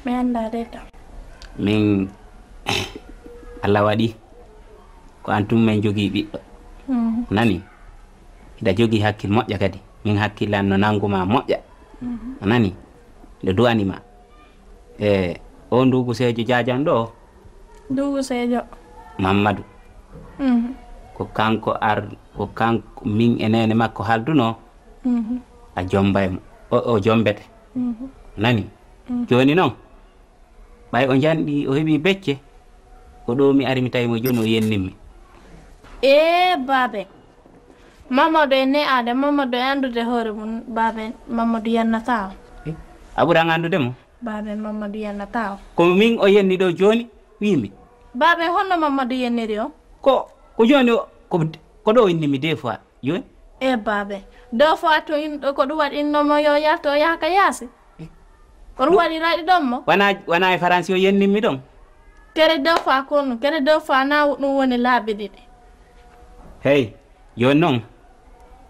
Mi anndaa de kam. Min, Allah waɗi ko an tun men jogii ɓiɗɗo. Mhm. Nani? Hiɗa jogii hakkil moƴƴa kadi. Min hakkillan no nanngu ma moƴƴa. Mhm. A nani? Nde du'ani ma. E o nduugu seejo jaajan ɗo. Nduugu seejo. Mammadu. Mhm. Ko kanko ar-, ko kanko min e neene makko haldunoo. Mhm. A jombay mo. O, o jombete. Mhm. Nani? Mhm. Jooni noon, ɓay o janɗi, o heɓi becce, ko ɗo mi ari mi tawi mo jooni o yennimmi. Ee, baabe. Mamadou e ne'aade, Mamadou e anndude hoore mum, baabe Mamadou yennataa o. Eh, a ɓuran anndude mo? Baabe Mamadou yennataa o. Ko min o yenni ɗo jooni, wiimi. Baabe, honno Mamadou yenniri o? Ko, ko jooni o, ko, ko ɗo o inni mi deux fois, jooni. E baabe, deux fois to in-, ko ɗum waɗi inno mo yo yalto o yaha ka yaasi? Eh. Ko ɗum waɗi raɗi ɗon mo? Wona, wona e Faransi o yenni mi ɗon? Kere deux fois ko ɗum, kere deux fois na ɗum woni laabi ɗiɗi. Hey, jooni noon,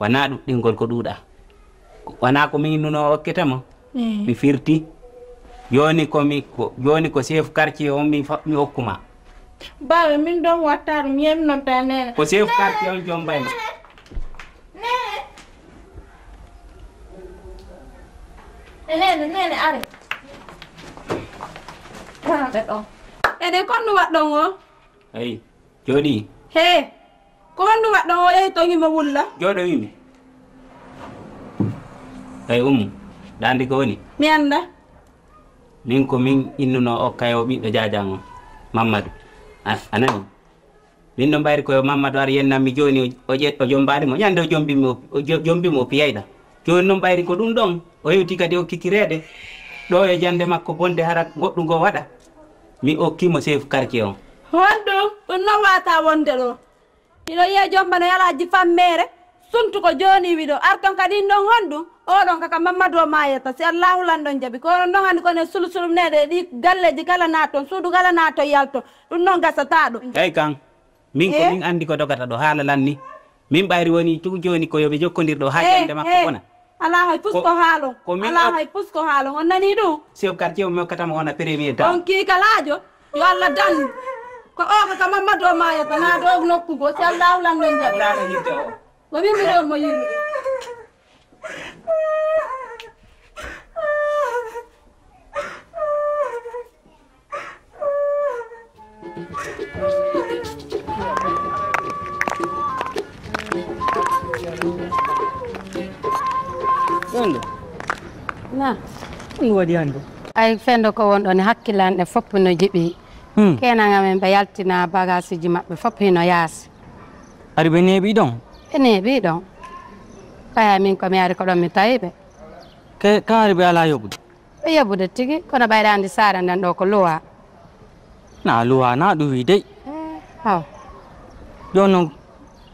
wona ɗuɗɗingol ko ɗuuɗa. Wona ko min nuno okkete mo. Mm. Mi firti. Jooni ko mi, ko, jooni ko chef quartier on mi fa-, mi hokkuma. Baawe, min ɗon watta ɗum, yemi nodda neene. Ko chef quartier on jombay ma. Neene. E neene, neene, are. Baawe ɗo. Ene kon ɗum waɗɗon o? Eyi. Jooɗi. Hee, ko honɗum waɗɗon o yehi to himo wulla? Jooɗo wiimi. Eyi, ummu, ɗa anndi ko woni? Mi annda. Min ko min innuno o kayo ɓiɗɗo jaajan on, Mammadu. A, a nani? Min no mbayri ko yo Mammadu ar yennammi jooni, o, o ƴe-, o jombali mo. Ñande o jombi mo, o jo-, jombi mo, o piyayɗa. Jooni noon ɓayri ko ɗum ɗon, o hewti kadi o kikireede. Ɗo e jannde makko bonde hara goɗɗum ngo waɗa. Mi okki mo chef quartier on. Honɗum? Ɗum noon waata wonde ɗo. Hiɗo yiya jombano yalaaji fammeere, suntu ko jooni wiɗo. Arton kadi ɗum ɗon honɗum? Oɗon kaka Mammadu o maayata, si Allaahu lanɗon jaɓi. Ko onon ɗon hannde ko ne sulusulum neɗe ɗi galleeji kala naaton, suudu kala naaton yalton. Ɗum noon gasata ɗum. Eey kan, min ko Eh? min anndi ko dogata ɗo, haala lanni. Min ɓayri woni tun jooni ko yo ɓe jokkondir ɗo haa Eh, jannde makko eh. bona. Alaa hay pus Ko- ko haalon. ko min Alaa o- hay pus ko haalon. On nanii ɗum? Chef quartier mo mi hokkata mo wona premier dame. On kiikalaajo, yo Allah dandu. Ko o ko ka Mammadu o maayata, naa ɗo nokku goo, si Allaahu lanɗon jaɓi. Ko min mbiɗon mo yimɓe. Ɗon ɗo. Na. Ɗum waɗi hannde. Ay fendo ko won ɗon e hakkilanɗe fof no jiɓi. Hmm. Kenan amen ɓe yaltina bagage uji maɓɓe fof hino yaasi. Ari ɓe neeɓi ɗon? Ɓe neeɓi ɗon. Ɓaya min ko mi ari ko ɗon mi tawi ɓe. Ke, ka ari ɓe alaa yoɓude? Ɓe yoɓude tigi, kono ɓayɗa anndi saare nden ɗo ko luwa. Na luwa, na ɗuwi dey. Eh, aw. Jooni noon,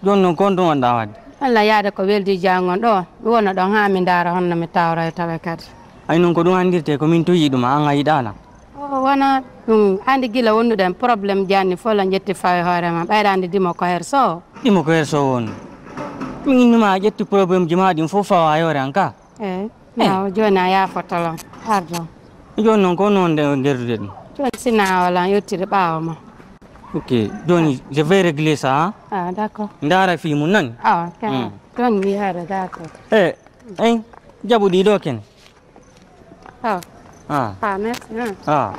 jooni noon ko honɗum wonɗa waɗde? Walla yaade ko weldi jangon ɗo, mi wona ɗon haa mi ndaara honno mi tawroyta ɓe kadi. Ay noon ko ɗum anndirte ko min tuyi ɗum, an a yiɗa lan. O wona ɗum, anndi gila wonduɗen problème janni fof la ƴetti fawi hoore ma, ɓayɗa anndi dimo ko her so. Dimo ko her so won. Min innuma a ƴetti problème ji ma ɗin fof fawa e hoore an ka. Eey. Eh. Awa, jooni a yaafoto lan. Pardon. Jooni noon ko noon nde ngerdude ɗum. Jooni si na o lan yottiri ɓaawo ma. Ok, jooni je vais régler ça, hein? Ah, d'accord. Ndaara fii mum nani? Ah, ok. Hmm. Jooni mi yaara, d'accord. Eh, eh, jaɓu ɗi ɗo ken. Ah. Ah. Ah, merci, hein. Ah.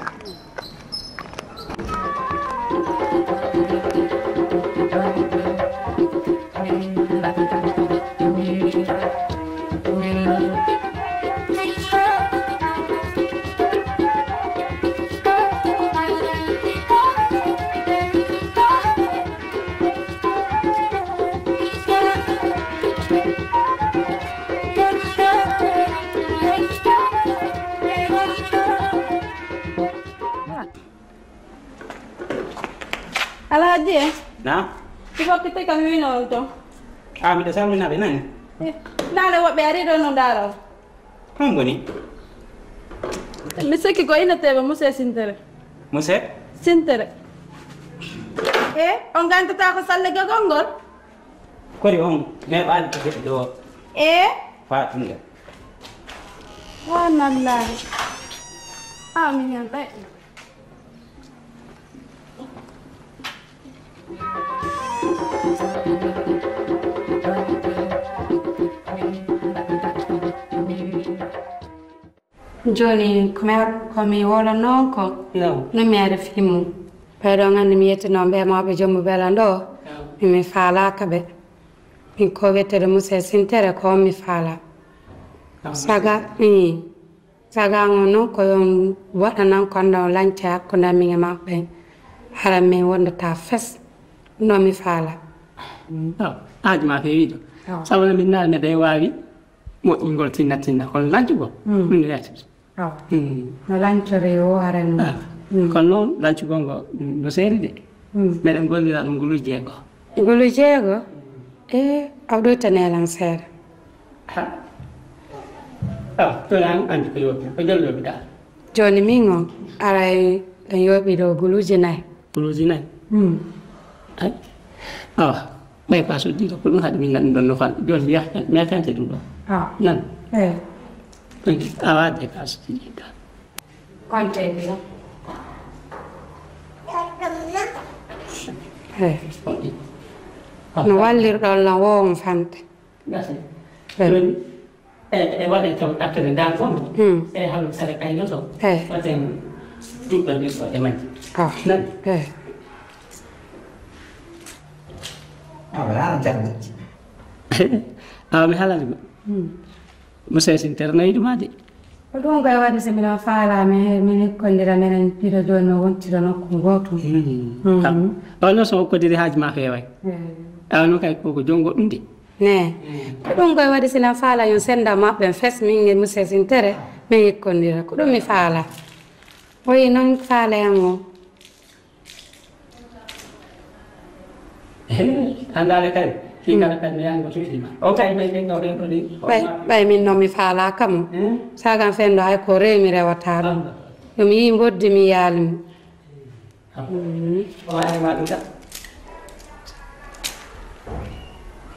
Alhaji, eh? Na? Ɗi fokkiti kam wino on to. Ah, miɗo salminaɓe nani? Eh, ndaale woɓɓe ari ɗo no ndaara. Hon woni? Mi sikki ko inneteeɓe Muse Sintere. Muse? Sintere. Eh, on gantata ko salle gagol ngol? Kori on neeɓaali ko heɓi ɗo. Eh? Fatunde. Subhanallahi. Amin yan ɓe. Jooni ko mi ar-, ko mi woolanoo on ko, Naam. No mi ari fii mum. Ɓee ɗoo nganndi mi yettinoo ɓee mawɓe jommu beela ɗoo, Naam. Mi, mi faalaaka ɓe. Min ko wiyetee Muse Sintere ko on mi faalaa. Naam. Saga, ii. Saga on noon ko yo on waɗanan ko annda on lañca hakkunde amin e maɓɓe. Hara min wondataa fes. No mi faalaa. Aw, haaji ma feewi ɗo. Aw. Sabu no min naal meɗen waawi moƴƴingol tinna tinna, kono lancugol, mm, ɗum no yalti. Aw. Mm. No lancori o haren. Ah. Mm. Kono noon lancugol ngo, mm, no seeri de. Mm. Meɗen gollira ɗum ngulu jeego. Ngulu jeego? E, aw ɗoytanee lan seeɗa. Ha. Aw, ɗo an anndi ko yooɓi, ko jolloɓe ɗa. Jooni min on, aray ɗon yooɓi ɗo guluuji nayi. Guluuji nayi? Hmm. Ay. Awa, ɓay ko a soddi ko, ko ɗum haɗi min naɗum ɗon no fan. Jooni mi yahtan, mi yaltante ɗum ɗo. Awa. Nan. Eyi. Ɗum awa de ko a soddi ɗum ɗo. Konte ɗi ɗo. Eyi. No wallirɗon lan wo on fante. Merci. Eyi. Jooni, e, e waɗen taw ɗaɓɓere ndaan fof. Hmm. E halu sare kayno to. Eyi. Waɗen duɗɗo ndir ko e majji. Ah. Nani? Eyi. Awa, yaa janngo. Awa, mi haalani ma. Hmm. Mo seesintere nayi ɗuma de. Ko ɗum kay waɗi so mbiɗa faalaa min he-, min hikkondira, minen ɗiɗo jooni no wontira nokku gooto. Mm. Mm. Ah, on noon so hokkodiri haaju ma feeway. Eh. Ah, noon kay koko joom goɗɗum de. Ne. Mm. Ko ɗum kay waɗi so mbiɗa faalaa yo senda maɓɓe fes min ngel mi sesintere, min hikkondira. Ko ɗum mi faalaa. Oyi noon faale am o. Andaale kay, fii kala kay mi yahan ko cuuɗi ma. O kay may ɓen ɗo ɓen ɗo ɗi. Ɓay, ɓay min noon mi faalaaka mo. Hmm? Sagan fenndo hay ko rewi mi rewata ɗum. Anda. Yo mi yii mboddi mi yaali mo. Ah. Hmm. O waɗi ma ɗum tan.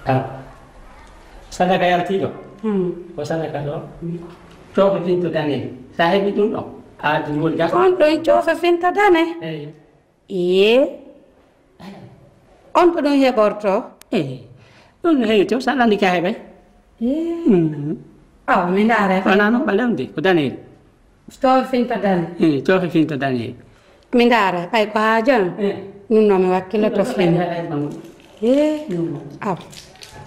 Ah. Sadaka yaltiiɗo. Hmm. Ko sadaka ɗo. Coofe finto dane. Sa heɓi ɗum ɗo. A ɗum woni gasa. On ɗon coofe finto dane? Eyi. Iye. On ko ɗum heɓorto? Eh, ɗum no heewi to, so Alla anndi ka heɓay. Eh. Mm. Awa, mi ndaara. Wonaa noon ɓalew de, ko daneeri. Coofe finto dane. Eh, coofe finto daneeri. Mi ndaara, ɓay ko haa jam. Eh. Ɗum noon mi wakkiloto fini. Eh. Mm. Awa.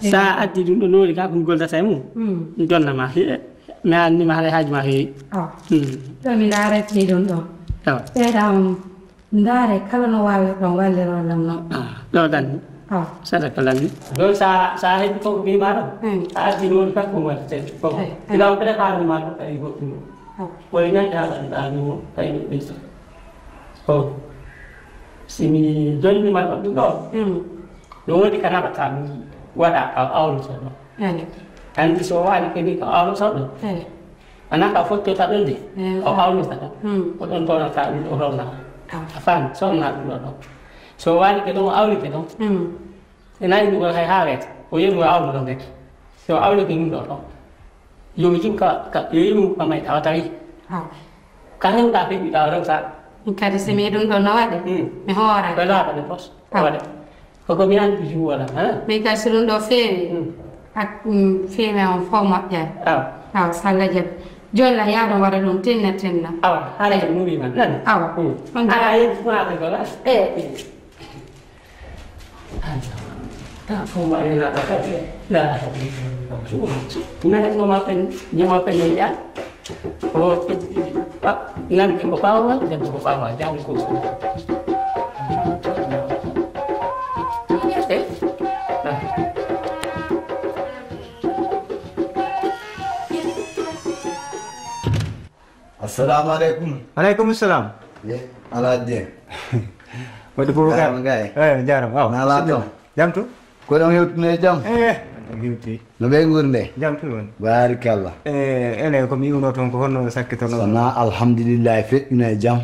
Sa addi ɗum ɗo noori ka, ko mi goldata e mum. Mm. Mi donna ma, he-, mi anndi ma haɗa haaju ma heewi. Awa. Mm. Ɗo mi ndaara ti ɗum ɗo. Awa. Seeɗa on. Ndaare kala no waawirɗon walliron lam noon. Ah, ɗo lanni. Ah. Sadaka lanni. Ɗo sa, sa heɓi ko ko mbiima ɗo. Hmm. A addi noon tan ko waɗete. Ko. Eh, eh. Ila on préparé ma ɗo kadi goɗɗum. Ah. Ko e ñande haɗanɗa no kadi ɓe so. Ko. Si mi jonni ma ɗo ɗum ɗo. Hmm. No woodi ka naɓata mi waɗa ka awloto ɗo. Eh. Anndi so waɗi kadi ka awloto ɗo. Eh. Ana ka fottota ɗon de, eh, o awnata ɗon. Hmm. Ko ɗon tonata ɗum o ronna. Ah. A faami, sonna ɗum ɗo ɗon. So waɗi ke ɗon, o awni ke ɗon. Hmm. E nayi ɗum hay haalete. O yeru o awni ɗon de. So awni ke ɗum ɗo ɗon. Yo mi jim ka, ka, yo yimu ka may tawata yi. Ah. Ka rewta fi ɗa rewta. Min kadi si mi ɗum ɗo no waɗi. Hmm. Mi hoora. Ko laaɓa de pos. Ah. Waɗa. Koko mi anndi ɗum wala, ha? Min kay so ɗum ɗo feewi, hmm, ak, mm, feewi on fof moƴƴat. Awa. Awa, so Alla jaɓi. Jooni la, yaa ɗum waɗa ɗum tinna, tinna. Awa, haala e muumi man, nani? Awa. Hmm. On ala jaɓi. Yen funa ko gola. Eh. Ta ko ma ina ta ka. La. Nani mo ma pen, ni ma pen ya. O, ah, nan ko ɓaawo, nan ko ɓaawo, jam ko. Eh? Ah. Assalamu alaikum. Alaikum salam. Eh, Alhaji. Wadde Boubacar. Jaaraama gaay. Eh, jaaraama. Waaw. Na laato. Jam to? Ko ɗon hewtuno e jam? Eh, ɗon hewti. No ɓe ngurnde? Jam tun woni. Baarikalla. Eh, ene ko mi yi'unoo toon ko honno sakkitono? Sana alhamdulillahi feƴƴuno e jam.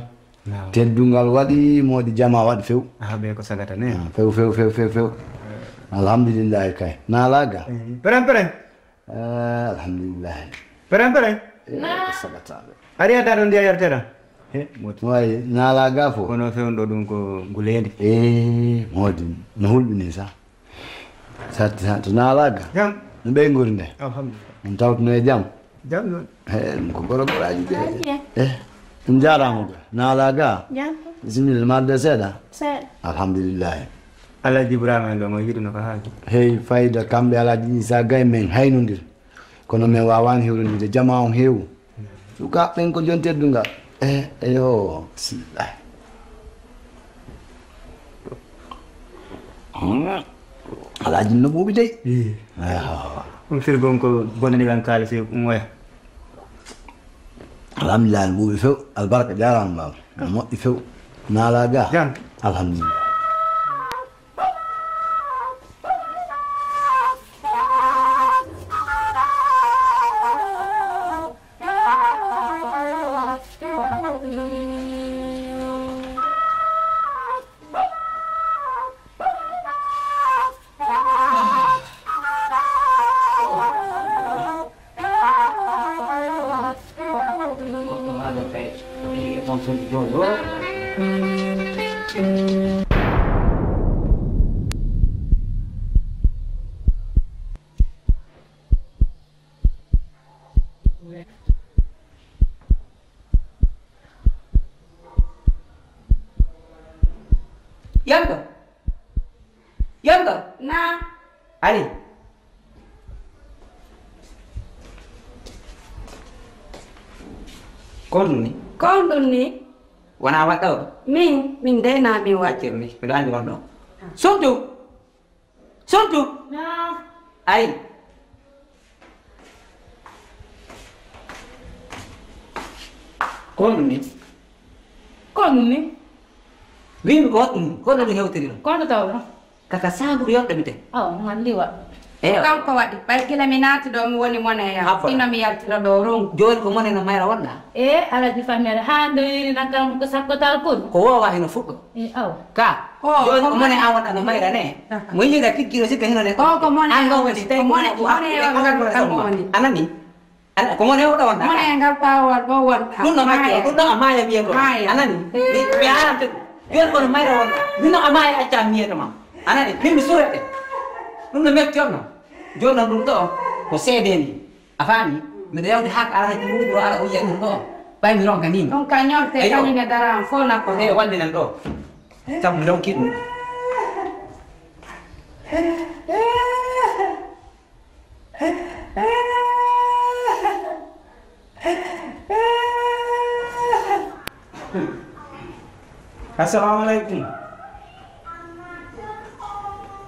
Naam. Teddungal waɗi, moodi jama waɗi few. Ah, ɓe ko sagata ne? Ah, few, few, few, few, few. Eh. Alhamdulillahi kay. Naalaa ga? Eh, peren, peren. Eh, alhamdulillahi. Peren, peren. Eh, ko sagata ɓe. Ari adda ɗon ndiya yartera. He, moodi. Way, naalaa ga fof. Kono fewndo ɗum ko nguleende. Eh, moodi. No hulɓini sa. Satti, satti, naalaa ga? Jam. No ɓeynguure nde? Alhamdulillah. On tawtuno e jam? Jam noon. He, ɗum ko goro goraaji de. Ajiye. Eh, ɗum jaaraama ga. Naalaa ga? Jam. Bisimilla, marde seeɗa? Seeɗa. Alhamdulillahi. Alhaji Ibrahima en ɗo, mo yiɗuno ko haaju. Hey, fayda, kamɓe Alhaji Isa Gay men haynondir. Kono men waawaani hewrondirde, jamaa on heewu. Sukaaɓe ɓen ko jon teddungal. Eh, eyo, bismillah. Hmm. Alhaji no ɓuuɓi dey. Ii. Eyo. Ɗum firgon ko bonani kan kaalisi ɗum oya. Alhamdulillah, no ɓuuɓi few. Albarka jaaraama baaba. No moƴƴi few. Naalaa ga? Jam. Alhamdulillah. Yonko. Yonko. Naa. Ari. Ko honɗum ni? Ko honɗum ni? Wonaa waɗɗo? Min, min dey naa min waɗ- Accir ni, miɗo anndi wonɗo. Sottu! Sottu! Naam. Ay. Ko honɗum ni? Ko honɗum ni? Wiimi ko honɗum, ko honɗum hewtiri ɗum? Ko honɗum taw ɗum? Kaka saaburu yonɗo mi te. Awa, ngan liwa. Eyo. Kanko waɗi. Ɓay gila mi naati ɗo, mi woni mone ya. Abba. Ino mi yaltira ɗo run. Jooni ko mone no mayra wonɗa? E, Alaji Famere, haa ndo yiri nan kam ko sakkotal kun. Ko wowa hino fuɗɗo. E, aw. Ka. Ko, jooni ko ko mone mone. A wonɗa no mayra ne. Aha. Mo yiɗa tiggi o sikka hino ne. Ko, ko mone. An ɗo woni tawi ko mone, ko mone ko mone. A nani? Ana, ko mone o ɗo wonɗa? Mone ngal ɓaawol ɗo wonɗa. Ɗum ɗo macce, ɗum ɗo a maaya wiye ko. Maaya. A nani? Eh. Mi, mi aran te. Wiyon kono mayra wonɗa. Min no a maaya acca mi yeto ma. A nani? Min mi surete. Ɗum no metti on no. Jooni noon ɗum ɗo ko seede ni. A faami? Miɗo yawde haa ko ara hajji ɗum ɗo ara o yiya ɗum ɗo. Ɓay mi ronka ni. Ɗum ka ñorte. Eyo. Kañum e dara am fof na ko. E wonde nan ɗo. Sabu mi ronki ɗum. Assalamu alaikum.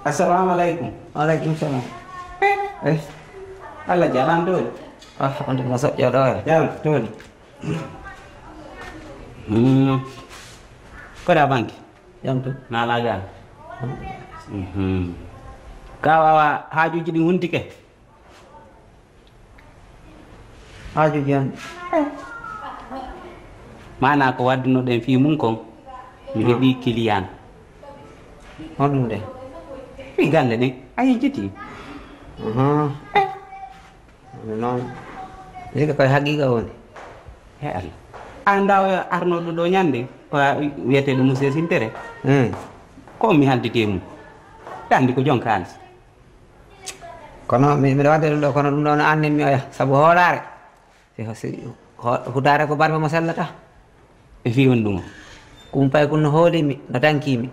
Assalamu alaikum. Wa alaikum salam. Eh, Allah jalan dole. Alhamdulillah, so yo ɗo. Jam, dole. Hmm. Ko da banki? Jam to. Na laga. Mhm. Ka wawa haajuji ɗin huntike. Haajuji an. Maana ko waddunoɗen fii mun kon, mi heɓi kiliyan. Honɗum de? Fii galle ɗen, a yejjiti. Mhm. Noon. Ndeke koye haqiiqa woni. He Allah. An da o arnoɗo ɗo ñande, ko wiyeteɗo Monsieur Sintere. Hmm. Ko mi halditi e mum. Andi ko jon kaalis. Kono mi, miɗo wadde ɗum ɗo, kono ɗum ɗo no annin mi oya, sabu hoolaare. Si, si, ho-, hudaare ko barme mo sellata. E fii honɗum? Kumpay kun no hoolimi, no dankimi.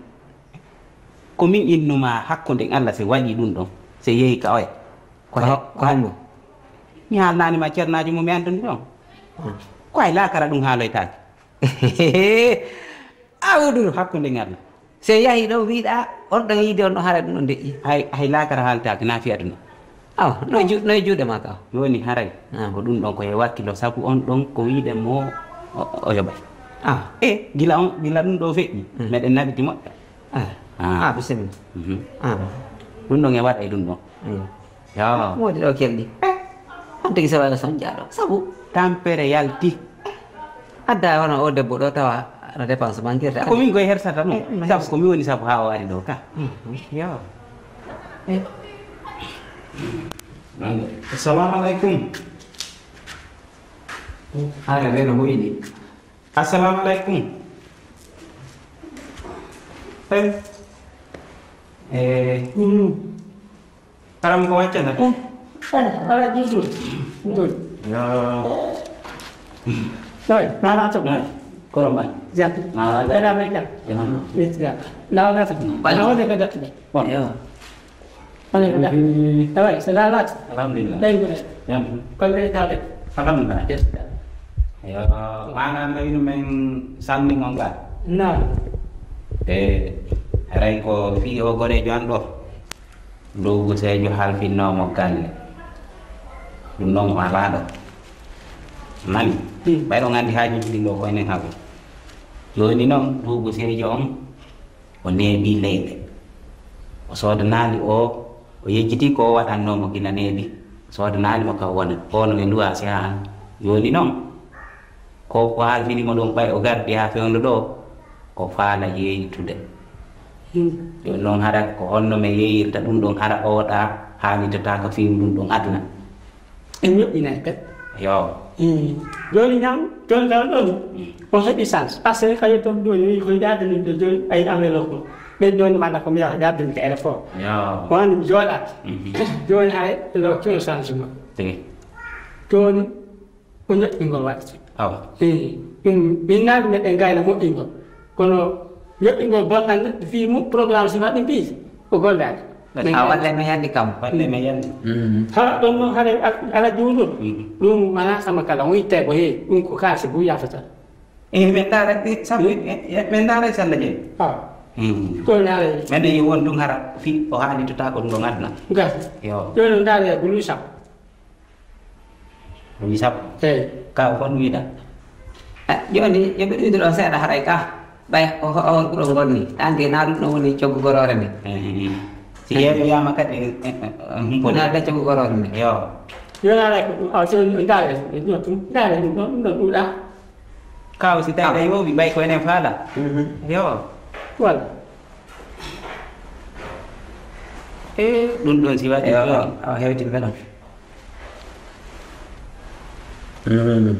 Ko min innuma hakkunde Allah, si waɗi ɗum ɗon, si yehi ka oya. Ko he-, ko hombo? Mi haalnaani ma ceernaajo mo mi anndani ɗon. Hmm. Ko hay laakara ɗum haaloytaake. Awdu hakkunde ngal. Si yahi ɗo wiɗa, on ɗon yiide on ɗo haara ɗum ɗon deƴƴi. Hay, hay laakara haaltaake, na fi aduna. Awa, no e ju-, no e juuɗe ma ka? Mi woni haray. Ah. Ko ɗum ɗon ko e wakkilo, sabu on ɗon ko wiide mo o, o yoɓay. Ah. E, gila on, gila ɗum ɗo feƴƴi, hmm, meɗen naɓiti moƴƴa. Ah. Ah. Ah, bisimilla. Mhm. Ah. Ɗum ɗon e waɗa e ɗum ɗon. Aywa. Yo. Moodi ɗo kelɗi. On tigi sawaɗa son jaaɗo. Sabu. Tampere yalti. Adda hono o debbo ɗo tawa no dépense bankirta. Ko min koye hersata ɗum. Eh, no sabu hersa. Ko mi woni sabu haa o ari ɗo ka. Mhm. Yo. Eh. Assalamu alaikum. Hara ɓe no hoyni. Assalamu alaikum. Eh. Eh. Mm. Karam ko waccata? Mm. Eh, ala jitu. Ndul. Yo. Noy, na na to. Noy. Koroma. Jam. Na na. Ela me jam. Jam. Mit jam. Na na to. Ba. Na wode ka dat. Bon. Yo. Alhamdulillah. Awa, so lalaat. Alhamdulillah. Ɓeydude. Jam. Ko ɓeydaade. Alhamdulillah. Yes. Yo, maanaam no ino men sanni ngon ga. Naam. E, haray ko fii o goreejo an ɗo. Ndugu seejo halfinnoomo galle. Ɗum noon o alaa ɗo. Nani? Hmm. Ɓayro nganndi haajuuji ɗin ɗo ko enen haɓu. Jooni noon, ndugu seejo on, o neeɓi leyɗe. O soodanaali o, o yejjiti ko o waɗannoo mo gila neeɓi. O soodanaali mo ka o wona. Kono ɓe nduwa si haa jooni noon. Ko, ko halfini mo ɗum ɓay o gardi haa fewndo ɗo, ko faala yeeytude. Hmm. Jooni noon hara ko honno mi yeeyirta ɗum ɗon hara oɗa haanitata ka fii ɗum ɗon aduna. En moƴƴinay kadi. Yo. Mm. Jooni ñaam, jooni tan ɗon, mm, on heɓi chance. Parce que kañum toon jooni, wi ko yaade min ɗo jooni, ɓay enveloppe ko. Ɓen jooni mbaɗa ko mi yaha yaade min ko aéroport. Yo. Ko wano mi jooɗaaki. Mhm. Jooni hay, ɗo kino changement. Tigi. Jooni, ko ñoƴƴingol waɗata. Awa. Eyi. Ɗum, min naati meɗen gayna moƴƴingol. Kono ñoƴƴingol bonnan neɗɗo fii mum, programme si waɗi mbiyi, ko gollaade. A walle no yandi kam. Walle no yandi. Mm. Ha, ɗon noon hare ala juulol. Mm. Ɗum mana sama kala on ittay ko he, ɗum ko kaasi bu yafata. E men ndaara sabu men ndaara salla je. Ha. Mm. Ko ndaara. Men yi won ɗum hara fi o haali to ta ko ɗum aduna. Gas. Yo. Ɗum ndaara bulu sam. Woni sappo. Eyi. Ka o kon wiɗa. Eh, jooni, yo ɓe ɗuyde ɗo seeɗa haray ka. Ɓay o, o, on ɓuro ngol ni. Ɗan de na ɗum ɗo woni coggu goroore nde. Eh, eh, eh. Si yeeɓi wiyama kadi, eh, eh, eh, humpude. Na ɗa coggu goroore nde. Yo. Yo na ɗa ko ɗum, aw, so ɗum ndaare, ɗum ɗo ɗum, ndaare ɗum ɗo, ɗum ɗo ɗuuɗa. Ka o si tawi ɗa yooɓi, ɓay ko enen faala. Mhm. Yo. Voilà. Eh, ɗum ɗon si waɗi. Yo, ɗon. Awa hewti mbeɗon. Mm.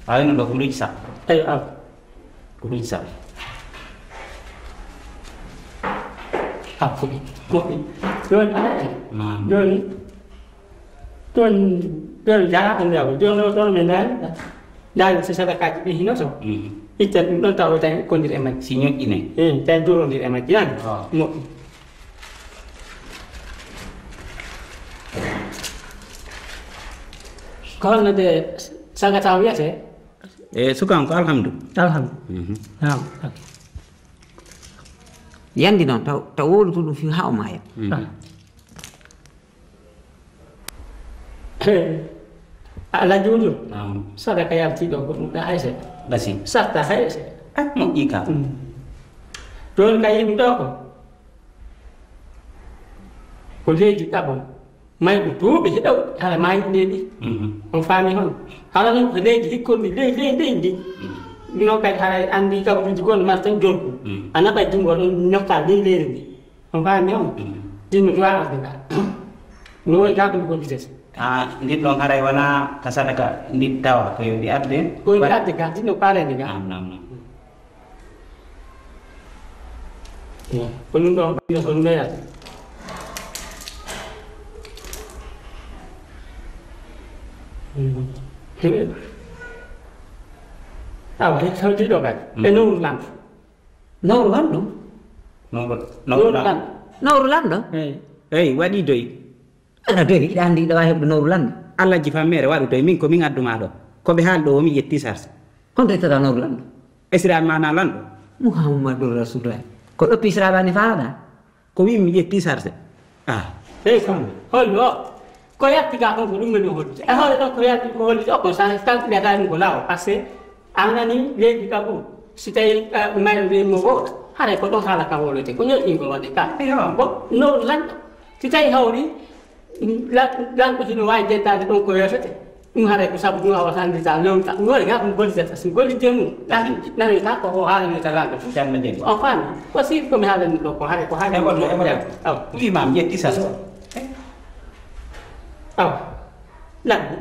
Ay, no ɗo ko luuji sappo. Eyi, aw. Ko luuji sappo. Ah, ko mi, ko mi. Jooni, naam. Jooni, toon, toon jara, anndaa ko jooni o ɗon min ndaari. Ndaari so sadakaaji ɗi hino to. Mm. Itta ɗum ɗon tawa tan kondir e majji. Si ñoƴƴinay. Eh, tan jorondir e majji, an? Ah. Moƴƴi. Ko honno de sagata o wiyete? E sukan ko alhamdu. Alhamdu. Mhm. Naam. Yandi noon, taw, taw wowlutu ɗum fii haa o maaya. Mhm. Ah. He. Alhaji Udu. Naam. Sadaka yalti ɗo ko ɗum ɗa hay seeɗa. Gasi. Sarta hay seeɗa. Ah, moƴƴi ka. Mm. Ɗon ka yimɓe ɗo ko. Ko leydi ɗaɓol. Mayɓe duuɓi heɗaw, hara maayi ɗi. Mhm. On faami hon? Hara noon ko leydi hikkorndi ley, ley, ley ndi. Mhm. Noon kadi hara anndi kabaruuji gonɗo mara tan jorgu. Mhm. A naɓay junngo ɗon ñokka ley leydi ndi. On faami on? Mm. Ɗin no ɗuwa arde ka. No woni ka ɗum ko bidete. Ah, ndin ɗon haray wona ka sadaka ndi tawa ko yo ndi arde? Ko yo ndi arde ka, ndin no paarede ka. Naam, naam, naam. Ko ɗum ɗon, ko ɗum ɗon yaade. Mm. Awa, hewti ɗo kadi. Mm. E nowru lan. Nowru lanɗo? Nowru, nowru Nowru lan-, lan-, nowru lanɗo? Eyi. Eyi, waɗi doy. Ala doy, hiɗa anndi hiɗa waawi heɓde nowru lanɗo? Alhaji Fammere, waɗu doy. Min ko min addu ma ɗo. Ko ɓe haali ɗo, o mi ƴetti sarse. Honto ittata nowru lanɗo? Esiraani ma na lanɗo? Muhammadu Rasulullah. Ko ɗoppi Israaɓe ani faalaɗa? Ko wi'i mi ƴetti sarse. Ah. Eyi, kam. Hollo. Ko yatti ga ɗon ko ɗum woni hollude. E hoore ɗon ko yatti ko hollude o ko sa kalkulata ɗum ko laawol. Parce que a nani leydi ka fof, si tawi, eh, mayre nde mo o, haray ko ɗon haala ka wolote, ko ñoƴƴingol waɗde ka. Eyo. Bon, no lanɗo, si tawi hawri, mm, la-, lanɗo hino waawi jettaade ɗon ko yewtete, ɗum haray ko sabu ɗum a wasandita lewta. Ɗum waɗi ga ɗum gollidata, si gollidde mum, ɗan, ɗan ka ko o haalanata lanɗo. Janngo janngo. On faami? Ko si ko mi haalani ɗo ko haray ko haali. E wonno, e wonno. Aw. Ko imam ƴetti sa so. Aw. Lanɗo,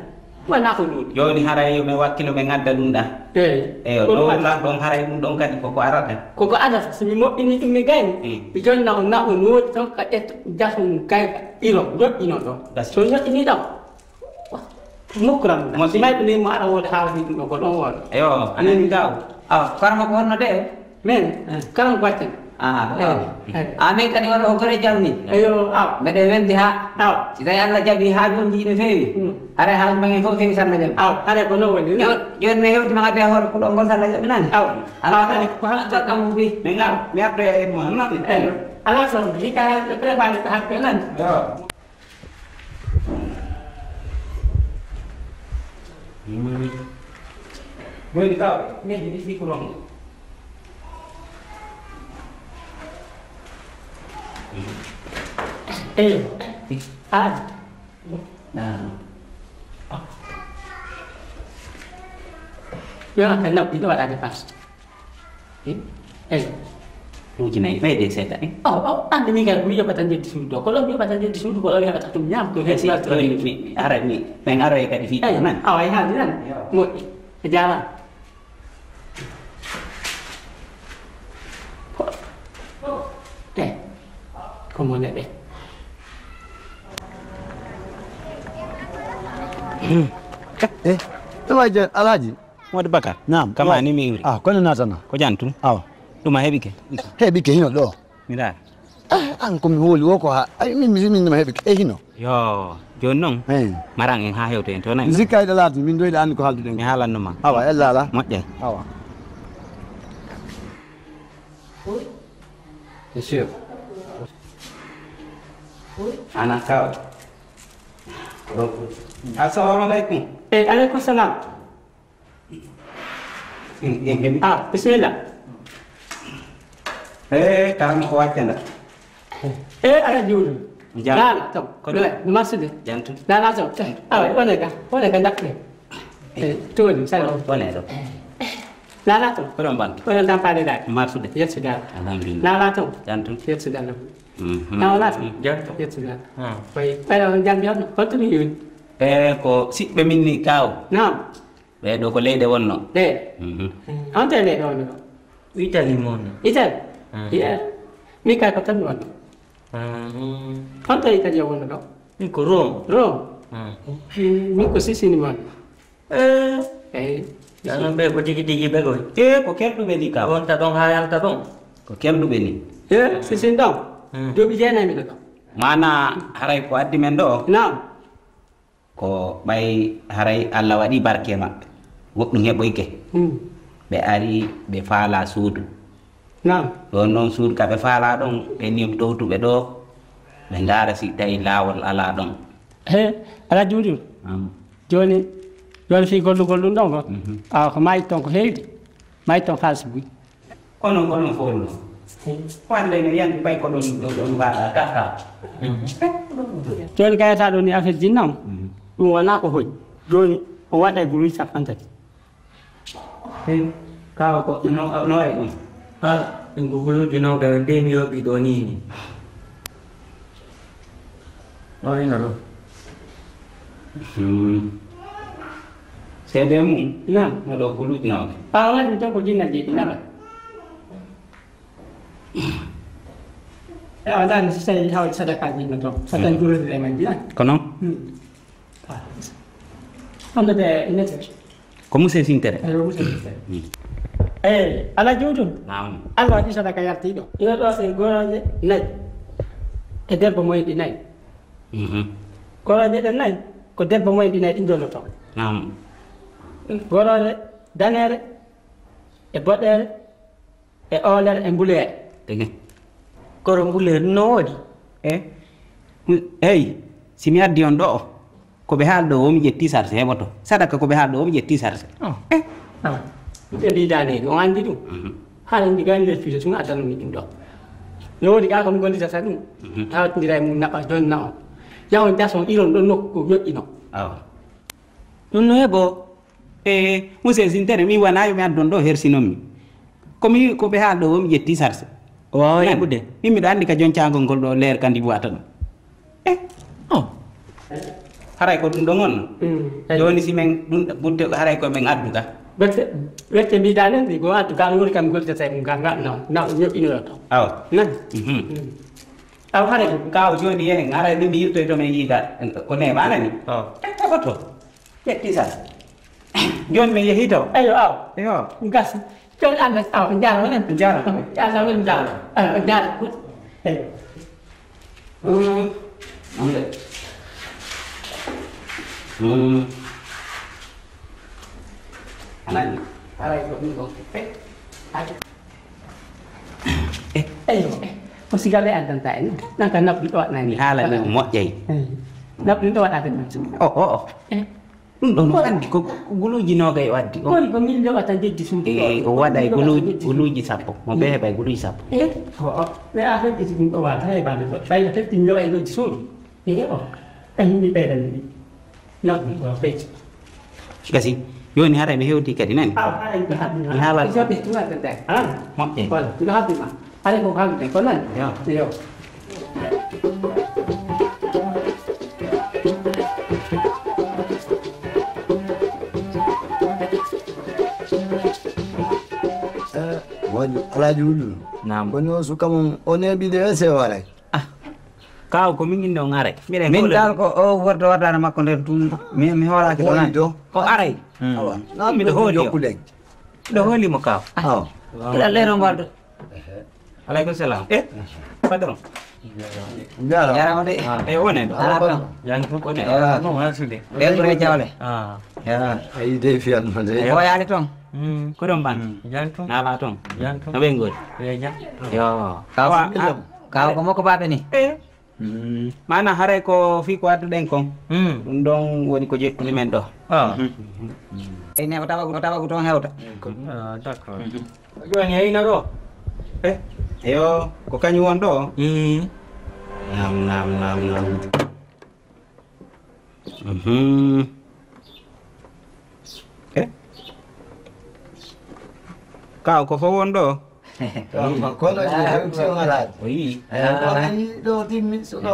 wona ko ɗum. Jooni haray yo mi wakkilo mi ngadda ɗum ɗa. Eyi. Eyo, ko ɗum ɗo waɗi. Lanɗo on haray ɗum ɗon kadi koko arata. Koko arata, so mi moƴƴini ɗum mi gayni. Mm. Mi jonna on na on woodi toon ka ƴetta jaso mum kay ilo, joƴƴino ɗon. Gasi. So joƴƴini ɗon, mokkuram ɗum. Mo si mayɓe ni mo ara woodi haala ni ɗum ɗo ko ɗon wooda. Eyo, a nani gaw. Awa, karama ko honno de? Min, eh, kala ko watten. Ah, eh, eh. Ah, min kadi wano ko gore jamni. Eyo, aw. Mbeɗen weldi ha. Aw. Si tawi Allah jaɓi ha joni jiɗi no feewi. Mm. Haray haaju men fof feewi salla jaɓi. Aw, haray ko no woni. Joni, joni mi hewti ma adde hoore ko ɗon ngol salla jaɓi nani. Aw. Ala kadi ko ha salla mo bi. Min ngal, mi ardo e mo nani. Eh, ala so mi ka préparé ko hakko nani. Yo. Moni ka, mi di di ko non. Eh, ah. Ah. Yo, kan nak itu ada pas. Eh? Eh. Ujunay, ɓeyde seeɗa, eh? Aw, aw, anndi min kay ko mi yoɓata njeddi suudu ɗo. Ko ɗo mi yoɓata njeddi suudu, ko ɗo mi heɓata ɗum ñaam, ɗum heɓi mi, mi, mi ara, mi, min aroye kadi fii. Eh, nan. Awa, e haaldi nan. Yo. Moƴƴi. A jaaraama. Eh. Ko mo neɗɗe. Eh, eh, Alhaji. Modi Bakar. Naam. Kama ni mi iwri. Ah, kono natana. Ko jan tun? Awa. Ɗum a heɓike? Heɓike hino ɗo. Mi ndaara. Ah, an ko mi hooli wo ko ha. Ay, min, min, min, ma heɓi. E hino. Yo, jooni noon, Hey. Maran en haa hewto en to nayi. Sikka e ɗalaati, min doyɗa anndi ko haalduɗen. Mi haalanno ma. Awa, ella ala. Moƴƴay. Awa. Monsieur. Ana kaw. Assalamu alaikum. Eh, alaikum salam. Ah, bismillah. Eh, karam ko waccanda. Eh, ala juuɗo. Jam. Laala to. Ko ɗum? Ɗum, ɗum marsude. Jam tun. Laala to. Awa, wone ga, wone ga ndaɓɓe. Eh, tooni, sali. Wone ɗo. Laala to. Ko ɗon bantu? Ko ɗon tampaade daal. Marsude. Yettude Allah. Alhamdulillah. Laala to. Jam tun. Yettude Allah. Mhm. Laala to. Jam tun. Yettude Allah. Ah. Koy, ɓeɗo on jam yon, holto mi yoni? Eh, ko siɓɓe min ni kaw. Naam. Ɓee ɗo ko leyɗe wonno. Ɗe? Mhm. On to e leyɗe wonno ɗo? Italie mo wonno. Italie? Ah. Iya. Min kay ko tan mi wonno. Ah. On to e Italie wonno ɗo? Min ko Rome. Rome? Ah. Hmm, min ko Sicile mi wonno. Eh. Eyi. Ɗanon ɓe ko tigi tigi ɓe koy. Eh, ko kelɗuɓe ni ka. Wonta ɗon haa yalta ɗon. Ko kelɗuɓe ni. Eh, Sicile ɗon? Hmm. Duuɓi jeenayi miɗo ɗon. Maana haray ko addi men ɗo? Naam. Ko ɓay haray Allah waɗi barke maɓɓe, goɗɗum heɓoyke. Hmm. Ɓe ari, ɓe faala suudu. Naam. Ɗon noon suudu ka ɓe faala ɗon, ɓe nim ɗowtuɓe ɗo, ɓe ndaara si tawi laawol alaa ɗon. He, Alhaji Udu. Naam. Jooni, jooni fii gollugol ɗum ɗon ko? Mhm. Awa, ko maayi toon ko heewde. Maayi toon kaalis buy. Kono, kono fof non. Ko hannde no yandi ɓay ko ɗon, ɗon, ɗon mbaɗa kaka. Jooni kay, taa ɗo ni affaire jinna on. Mhm. Ɗum wonaa ko hoy. Jooni o waɗa e guluuji cappanɗe tati. Hey, kaw ko no, no wayi ɗum? Ah, ɗum ko guluuji noon kay, nde mi yoɓi ɗo ni ni. O ina ɗo. Hmm. Seede mum? Naam. No ɗo guluuji nawa. A waɗi tan ko jinna jeeɗi nawa. E a daani si tawi hawa sadakaaji no toon. Sa tan juulirde e majji, ah. Ko noon? Hmm. Ah. Hande ɓe nete. Ko Muse Sintere. Eyo, Muse Sintere. Mm. Eyi, Alhaji Udu. Naam. Allah waɗi sadaka yaltiiɗo. Ina ɗo e gorooje nayi. E debbo moyɗi nayi. Mhm. Gorooje ɗen nayi, ko debbo moyɗi nayi ɗin jolloto. Naam. Gorooje daneere, e boɗeere, e oolere, e mbuleere. Tigi. Koro mbuleere no woodi. E? Eyi, si mi addi on ɗo, ko ɓe haal ɗo, o mi ƴetti sarse heɓoto. Sadaka ko ɓe haal ɗo, o mi ƴetti sarse. Oh. Eh? Ah, ɓe mbiɗa ni, on anndi ɗum? Mhm. Haala ndi gani les piso, tun addanno mi ɗum ɗo. No woodi gaa ko mi gollitata ɗum. Mhm. Tawtondira e mum naɓa, jonna on. Yahon jason iron ɗon nokku ko yoɗɗino. Awa. Ɗum no heɓo. E, Muse Sintere, mi wona yo mi addon ɗo, hersinon mi. Ko mi, ko ɓe haal ɗo, mi ƴetti sarse. O waawa Nan, heɓude? Min miɗo anndi ka jon caangol ngol ɗo leer kandi wata ɗum. Eh, oh. Haray ko ɗum ɗo ngonno. Mm. Jooni si men ɗum ɓutte, haray ko men addu ka. Wette, wette mbiɗa nen, mi go addu ka, woni kam goltata e mum ka, nga, na, na, yoɓino yo to. Awa. Nan. Mhm. Mm. Awa, haray ko kaw jooni yehen, haray min mi yirtoy to men yiida, ko neema nani? Oh. Eh, ko to. Ƴetti tan. Jooni mi yehii taw. Eyo, aw. Yo. Gasi. Jooni Allah, aw, njaara wonande. Njaara. Allah woni njaara. Ah, njaara. Eyo. Mm. Amle. Mm. Anani. Haray ko ɗum ɗon. Eh. Ay. Eh. Eyo. Ko sigaɓe addanta en. Nan ka naɓɗi ɗo waɗnani. Mi haala ni moƴƴay. Eh. Naɓɗi ɗo waɗata ɗum. Oh, oh, oh. Eh. Ɗum ɗon o addi ko, ko guluuji noogay o addi. Kori ko min joɓata jeddi suudu. E, o waɗa e guluuji sappo. Mo ɓe heɓa e guluuji sappo. E, ko o, ɓe a heɓi ɗum ɗo waata heɓaade ɗo. Ɓay no tetti joɓa e guluuji suudu. E, o, e, min mi ɓeydan ɗi. No, ɗum ɗo feyti. Gasi, jooni haray mi hewti kadi nani? Aw, haray mi haɓi ma. Mi haala. Joɓi, ɗum waɗata. Ah. Moƴƴe. Voilà, ɗum haɓi ma. Haray ko haalde ko nani? Yo. Yo. Eh, woni Alhaji Wulu. Naam. Kono suka mon, o neeɓi de, se waray. Ah, kaw ko min inno ngare. Miɗen Min hawle. Dal ko o wordo wardaare makko nder duum. Mi, mi hoolaaki ɗo Woni nani. Do. O aray. Hmm. Awa. Miɗo hooli o. Jokkuɗen. Miɗo hooli mo kaw. Awa. Miɗo leero mbaldo. Aleykum salam. Eh? Patron. Jaaraama. Jaaraama de. Ah. E wone ɗo. Ala toon. Jam tan. Wone. Ewa. No, wona suude. Ɓen ɓuri jawle. Ah. Ewa. Ayi de fiyatno de. Ewa. Ko yaali toon? Mm, ko ɗon ban? Mm. Jam tan. Naala toon? Jam tan. No ɓe ngoni? Ewa jam. Yo. Kaw, awa, ah, kaw ko mokko baaɓe ni? Eh. Mm. Maana haray ko fii ko adduɗen kon. Mm. Ɗum ɗon woni ko jettumi men ɗo. Ah. Mhm. Ey, ne o tawa, o tawa ko toon hewta. Ah, d'accord. Mhm. Jooni e ina ɗo? Eh? Eyo, ko kañum won ɗo? Mm. Nam, nam, nam, nam. Mhm. Eh? Kaw, ko fof won ɗo? Kono hewti on alaa. O yii. Eyi, ɗo, ɗo timmi, so ɗo.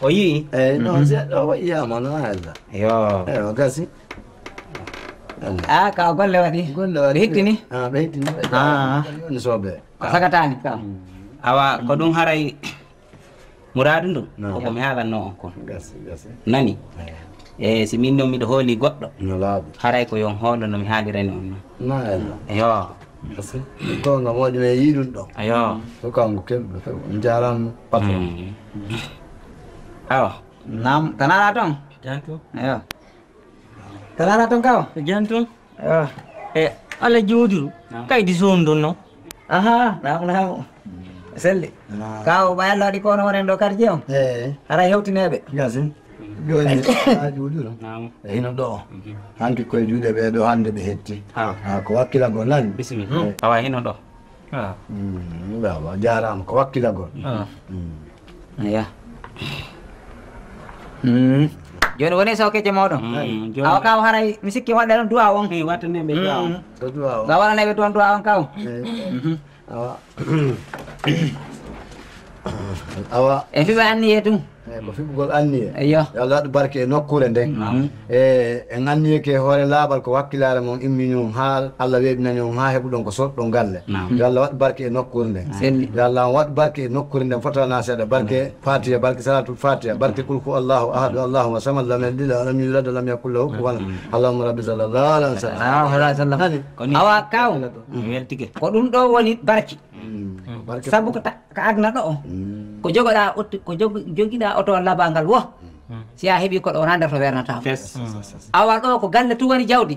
O yii? Eyi, ɗo, mhm, seeɗa, o yiyaama, no Allah. Yo. Eyi, o gasi. Ah, ka golle waɗi. Golle waɗi. Ɓe hettini? Ah, ɓe hettini. Ah. Ɓe yoni soɓe. Ko sakataani kam. Mm. Awa, ko ɗum haray muraadu ndu, no, ko ko mi haalanno on kon. Gasi, gasi. Nani? Eyi. E si min noon miɗo hooli goɗɗo, no laaɓi, haray ko yo on hoolo no mi haalirani on noon. No, Allah. Yo. Gasi. Ko ngam waɗi mi yii ɗum ɗo. Ayo. Ko kanko keɓɗo few. On jaaraama, patron. Mm. Awa. Naam, tan alaa toon? Jam tan. Ayo. Tan alaa toon kaw? Jam tan. Ayo. E, Alla jooɗiru. Naam. Kaydi soon ɗum no? Aha, naam, naam. Selli. Naam. Kaw, ɓay Alla waɗi kono wonen ɗo quartier on? Eyi. Haray hewtineeɓe? Gasi. Jooni, a jooɗiru. Naam. E hino ɗo. Mhm. Hanki koye juuɗe ɓe ɗo hannde ɓe hetti. Ah. Ah, ko wakkilagol nani? Bisimilla. Eh. Awa hino ɗo. Ah. Mm, bravo, jaaraama, ko wakkilagol. Ah. Mm. Eya. Mm. Jooni woni sokkeje mooɗon. Mm, jooni. Awa kaw haray mi sikki waɗde ɗon du'a on. Eh, wattane ɓe du'a on. Mm. Ko du'a on. Ga waɗane ɓe toon du'a on kaw. Eh. Mhm. Awa. Awa. E fiɓe anniye tun. Eyi, ko fiɓugol anniye. Eyyo. Yo Allah waɗu barke e nokkuure nden. Amin. E, en anniyike e hoore laaɓal ko wakkilaare mon immi ñum haa Allah weeɓina ñum haa heɓuɗon ko soɗɗon galle. Naam. Yo Allah waɗu barke e nokkuure nden. Selli. Yo Allah waɗu barke e nokkuure nden fotana seeɗa. Barke Fatiha, barke Salatul Fatiha, barke Kul hu Allahu Ahadu, Allahumma samad, lam yalid wa lam yulad wa lam yakul lahu kufuwan ahad. Amin. Allahumma rabbi sallallahu alaihi wa sallam. Sallallahu alaihi wa sallam. Nani? Ko ni. Awa kaw. Mi weltike. Ko ɗum ɗo woni barki. Mm. Barke. Sabu ko ta-, ka aduna ɗo o. Mm. Ko jogoɗaa oto, ko jog-, jogiɗaa oto labangal wo. Mm. Si a heɓi koɗo wona nder to wernata. Fes. Mm. Awa ɗo ko galle tun woni jawdi.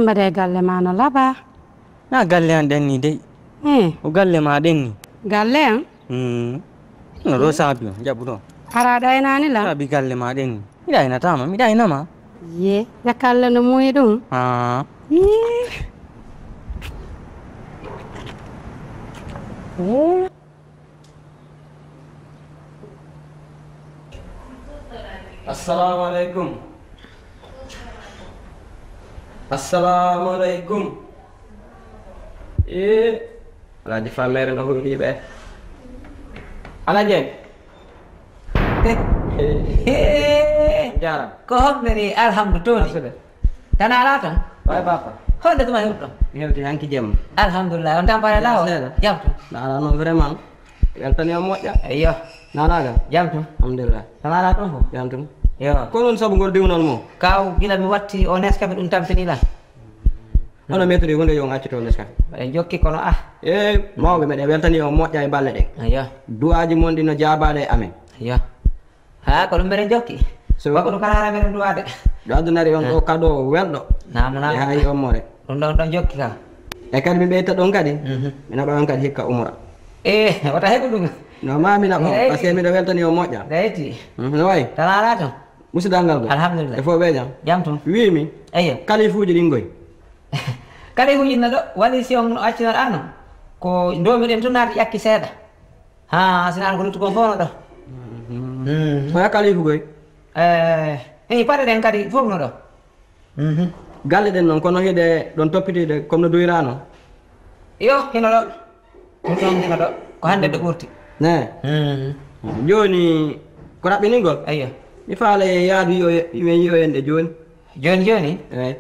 Mbaɗe galle ma no laaɓa. Na galle an ɗen ni dey. Eh. Ko galle ma ɗen ni. Galle an? Hmm. No ɗo saabi on, jaɓu ɗo. Ara ɗaynani la. Saabi galle ma ɗen ni. Mi ɗaynataama, mi ɗaynama. Ye, ya kalla no muyi ɗum. Ah. Ih. Eh. Assalamu alaikum. Assalamu alaikum. Eh, Alhaji Famere no huuɗi ɓe. Alhaji en. Eh, eh, eh. Jaara. Ko homɓe ni? Alhamdu tooni. Asude. Tana alaa tan? Way papa. Honde tuma hewtuɗo? Mi hewti hanki jemma. Alhamdulillah. On tampare lawo? Seeɗa. Jam to. Nana non vraiment. Weltani o moƴƴa. Eyyo. Nana ga? Jam to. Alhamdulillah. Tana alaa tan ko? Jam to. Yo. Ko non sabu ngol diwnal mo? Kaw gila mi watti o Nescafe ɗum tampini la. Hono metri hunde yo ngaccu to Nescafe. Mbaɗen jokki kono ah. E mawɓe meɗen weltani o moƴƴa e balle ɗen. Eyyo. Du'aaji mon ɗi no jaabaade e amen. Eyyo. Ha, ko ɗum mbeɗen jokki. So waktu kala hara mbeɗen duwaade. Ɗo aduna ari on ɗo kado welɗo. Naam, naam. E hayi on more. Ɗum ɗon ɗon jokki kam. E kadi mi ɓeyta ɗon kadi. Mhm. Mi naɓa on kadi hikka umra. Eh, wata heɓu ɗum. No ma mi naɓa on, eh, parce que miɗo weltani o moƴƴa. Gayti. Mhm, no wayi? Tan alaa tan. Musidal ngal ɗo. Alhamdulillah. E fof ɓe jam? Jam tun. Wiimi. Eyyo. Kalifuuji ɗin goy. Kalifuuji na ɗo, wali si on accinoɗa no. Ko ndomiɗen tun naati ƴakki seeɗa. Ha, sina an ko luttu kon fof no ɗo. Mhm. Mm. Ko yakkali fugoy? Eh, eh, paɗe ɗen kadi fof no ɗo. Mhm. Galle ɗen noon, kono hiɗe ɗon toppitiiɗe comme no duwiraano? Yo, hino ɗo. Ɗum ɗon hino ɗo. Ko hannde ɗo ɓurti. Ne. Mm. Jooni, ko raɓɓiningol? Eyyo. Mi faala e yaadu yi'o-, mi yi'oyen ɗe jooni. Jooni, jooni? Eey.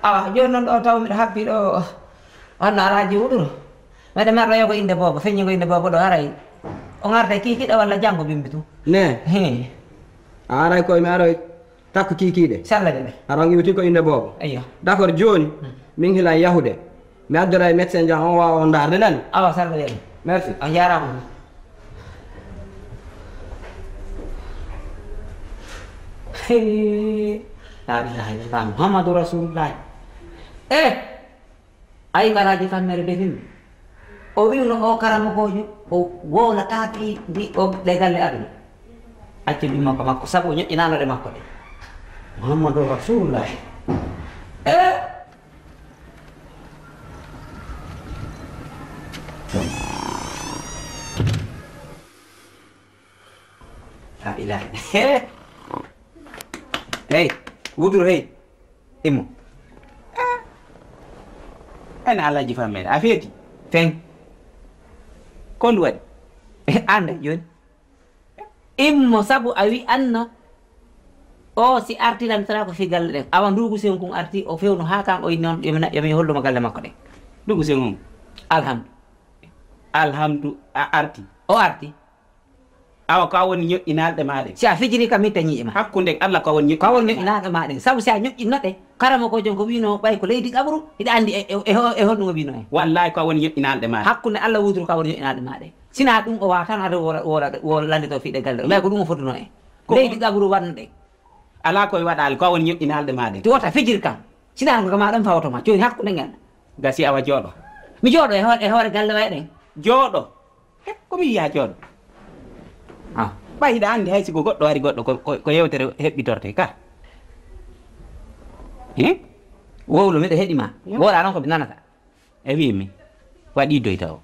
Awa, jooni noon ɗo taw miɗo habbi ɗo, on no alaaji Wuduro. Meɗe merɗo yo ko innde boobo, feññi ko innde boobo ɗo haray. O ngarta kiikiiɗe walla janngo bimbi tun. Ne. Hee. A aray koye mi aroy. Takko kiikiiɗe. Sella de ɓe. Aɗa on iwti ko innde boobo. Eyyo. D'accord, jooni, min hilan yahude. Mi addora e médecin jan, on waawa on ndaarde nani? Awa, sella de ɓe. Merci. On jaaraama. Hee. La ilaha illallah, Muhammadu Rasulullah. Eh! Ay, garaaji kammere defimi. O wi'uno o karamokoojo, o wowlataaki ndi o ɓiɓɓe galle aduna. Accu ɗum makko makko, sabu o ñoƴƴinaano ɗe makko ɗe. Muhammadu Rasulullah. Eh! La ilaha. Hey, Wuduro, hey. Immo. Ah. Ene Alhaji Fammere, a feeti? Feŋ. Ko ndu waɗi? Ande, jooni. Immo, sabu a wi anno. O si arti tan tara ko fi galle ɗen. Awa ndugu sen kun arti, o fewno haa kan o inni on, yomi na-, yomi hollumo galle makko ɗen. Ndugu sen on? Alhamdu. Alhamdu, a arti. O arti. Awa, ko a woni ñoƴƴinaalɗe maa ɗen? Si a fijiri kam, mi tañi e ma. Hakkunde Allah, ko a woni ñoƴƴinaalɗe maa ɗen? Ko a woni ñoƴƴinaalɗe maa ɗen. Sabu si a ñoƴƴinno ɗe, karamokojo ko wiino, ɓay ko leydi qabru, hiɗa anndi e, e, e ho-, e honɗum o wiino en? Wallahi, ko a woni ñoƴƴinaalɗe maa ɗen. Hakkunde Allah Wuduro, ko a woni ñoƴƴinaalɗe maa ɗen. Sina ɗum o wawa tan, ada wora, wora, wora lande to fiɗe galle. Ɓay ko ɗum o fotuno en. Ko leydi qabru wanno ɗen. Alaa koye waɗaali, ko a woni ñoƴƴinaalɗe maa ɗen. Ti wota fijir kam. Sina ko kama ɗon fawoto ma. Jooni hakkunde ngal. Gasi awa jooɗo. Mi jooɗo e hoore, e hoore galle way ɗen. Jooɗo. He, ko mi yiya jooɗo. Ah. Ɓay hiɗa anndi hay si ko goɗɗo wari goɗɗo ko, ko, ko yewtere heɓɓitorte ka. He? Wowlo miɗo heɗi ma. Yo. Woɗa noon ko mi nanata. E wi mi, waɗi doyta o.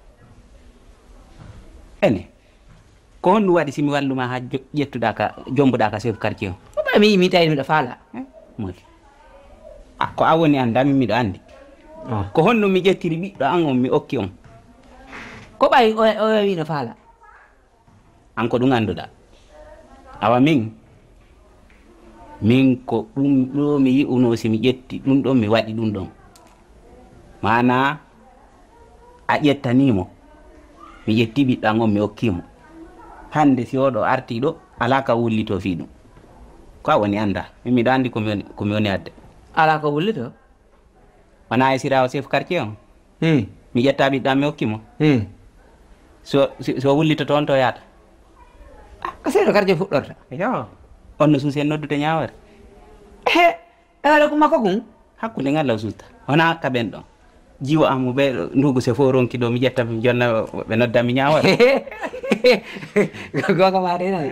Ene, ko honɗum waɗi si mi wallu ma haa jo-, ƴettuɗa ka, jombuɗa ka chef quartier o? Ko ɓay mi yii, mi tawi miɗo faala. Eh, modi. A, ko a woni an dami miɗo anndi. Ah. Ko honɗum mi ƴettiri ɓiɗɗo an on mi okki on? Ko ɓay o, o, o wiino faala. An ko ɗum annduɗaa. Awa min, min ko ɗum ɗo mi yi'unoo si mi ƴetti ɗum ɗon mi waɗi ɗum ɗon. Maanaa a ƴettanii mo, mi ƴetti ɓiɗɗo an on mi okkii mo. Hannde si oɗo artii ɗo, alaa ka wullitoo fii ɗum. Ko a woni anndaa. Min miɗo anndi ko mi woni, ko mi woni adde. Alaa ko wullitoo? Wonaa e siraawo chef quartier on? Hmm. Mi ƴetta ɓiɗɗo am mi okki mo. Hmm. So, so, so wullitoto on to yaata? Ah, ko seeɗa quartier fuɗɗorta. Yo. On no suusi en noddude ñaawoore? He, e wala ko makko kun? Hakkunde ngal law suusta. Wonaa ka ɓen ɗon. Jiwo am ɓe ndugu se fof ronki ɗo mi ƴetta mi jonna ɓe nodda mi ñaawoore. Ko gonga ma de nani.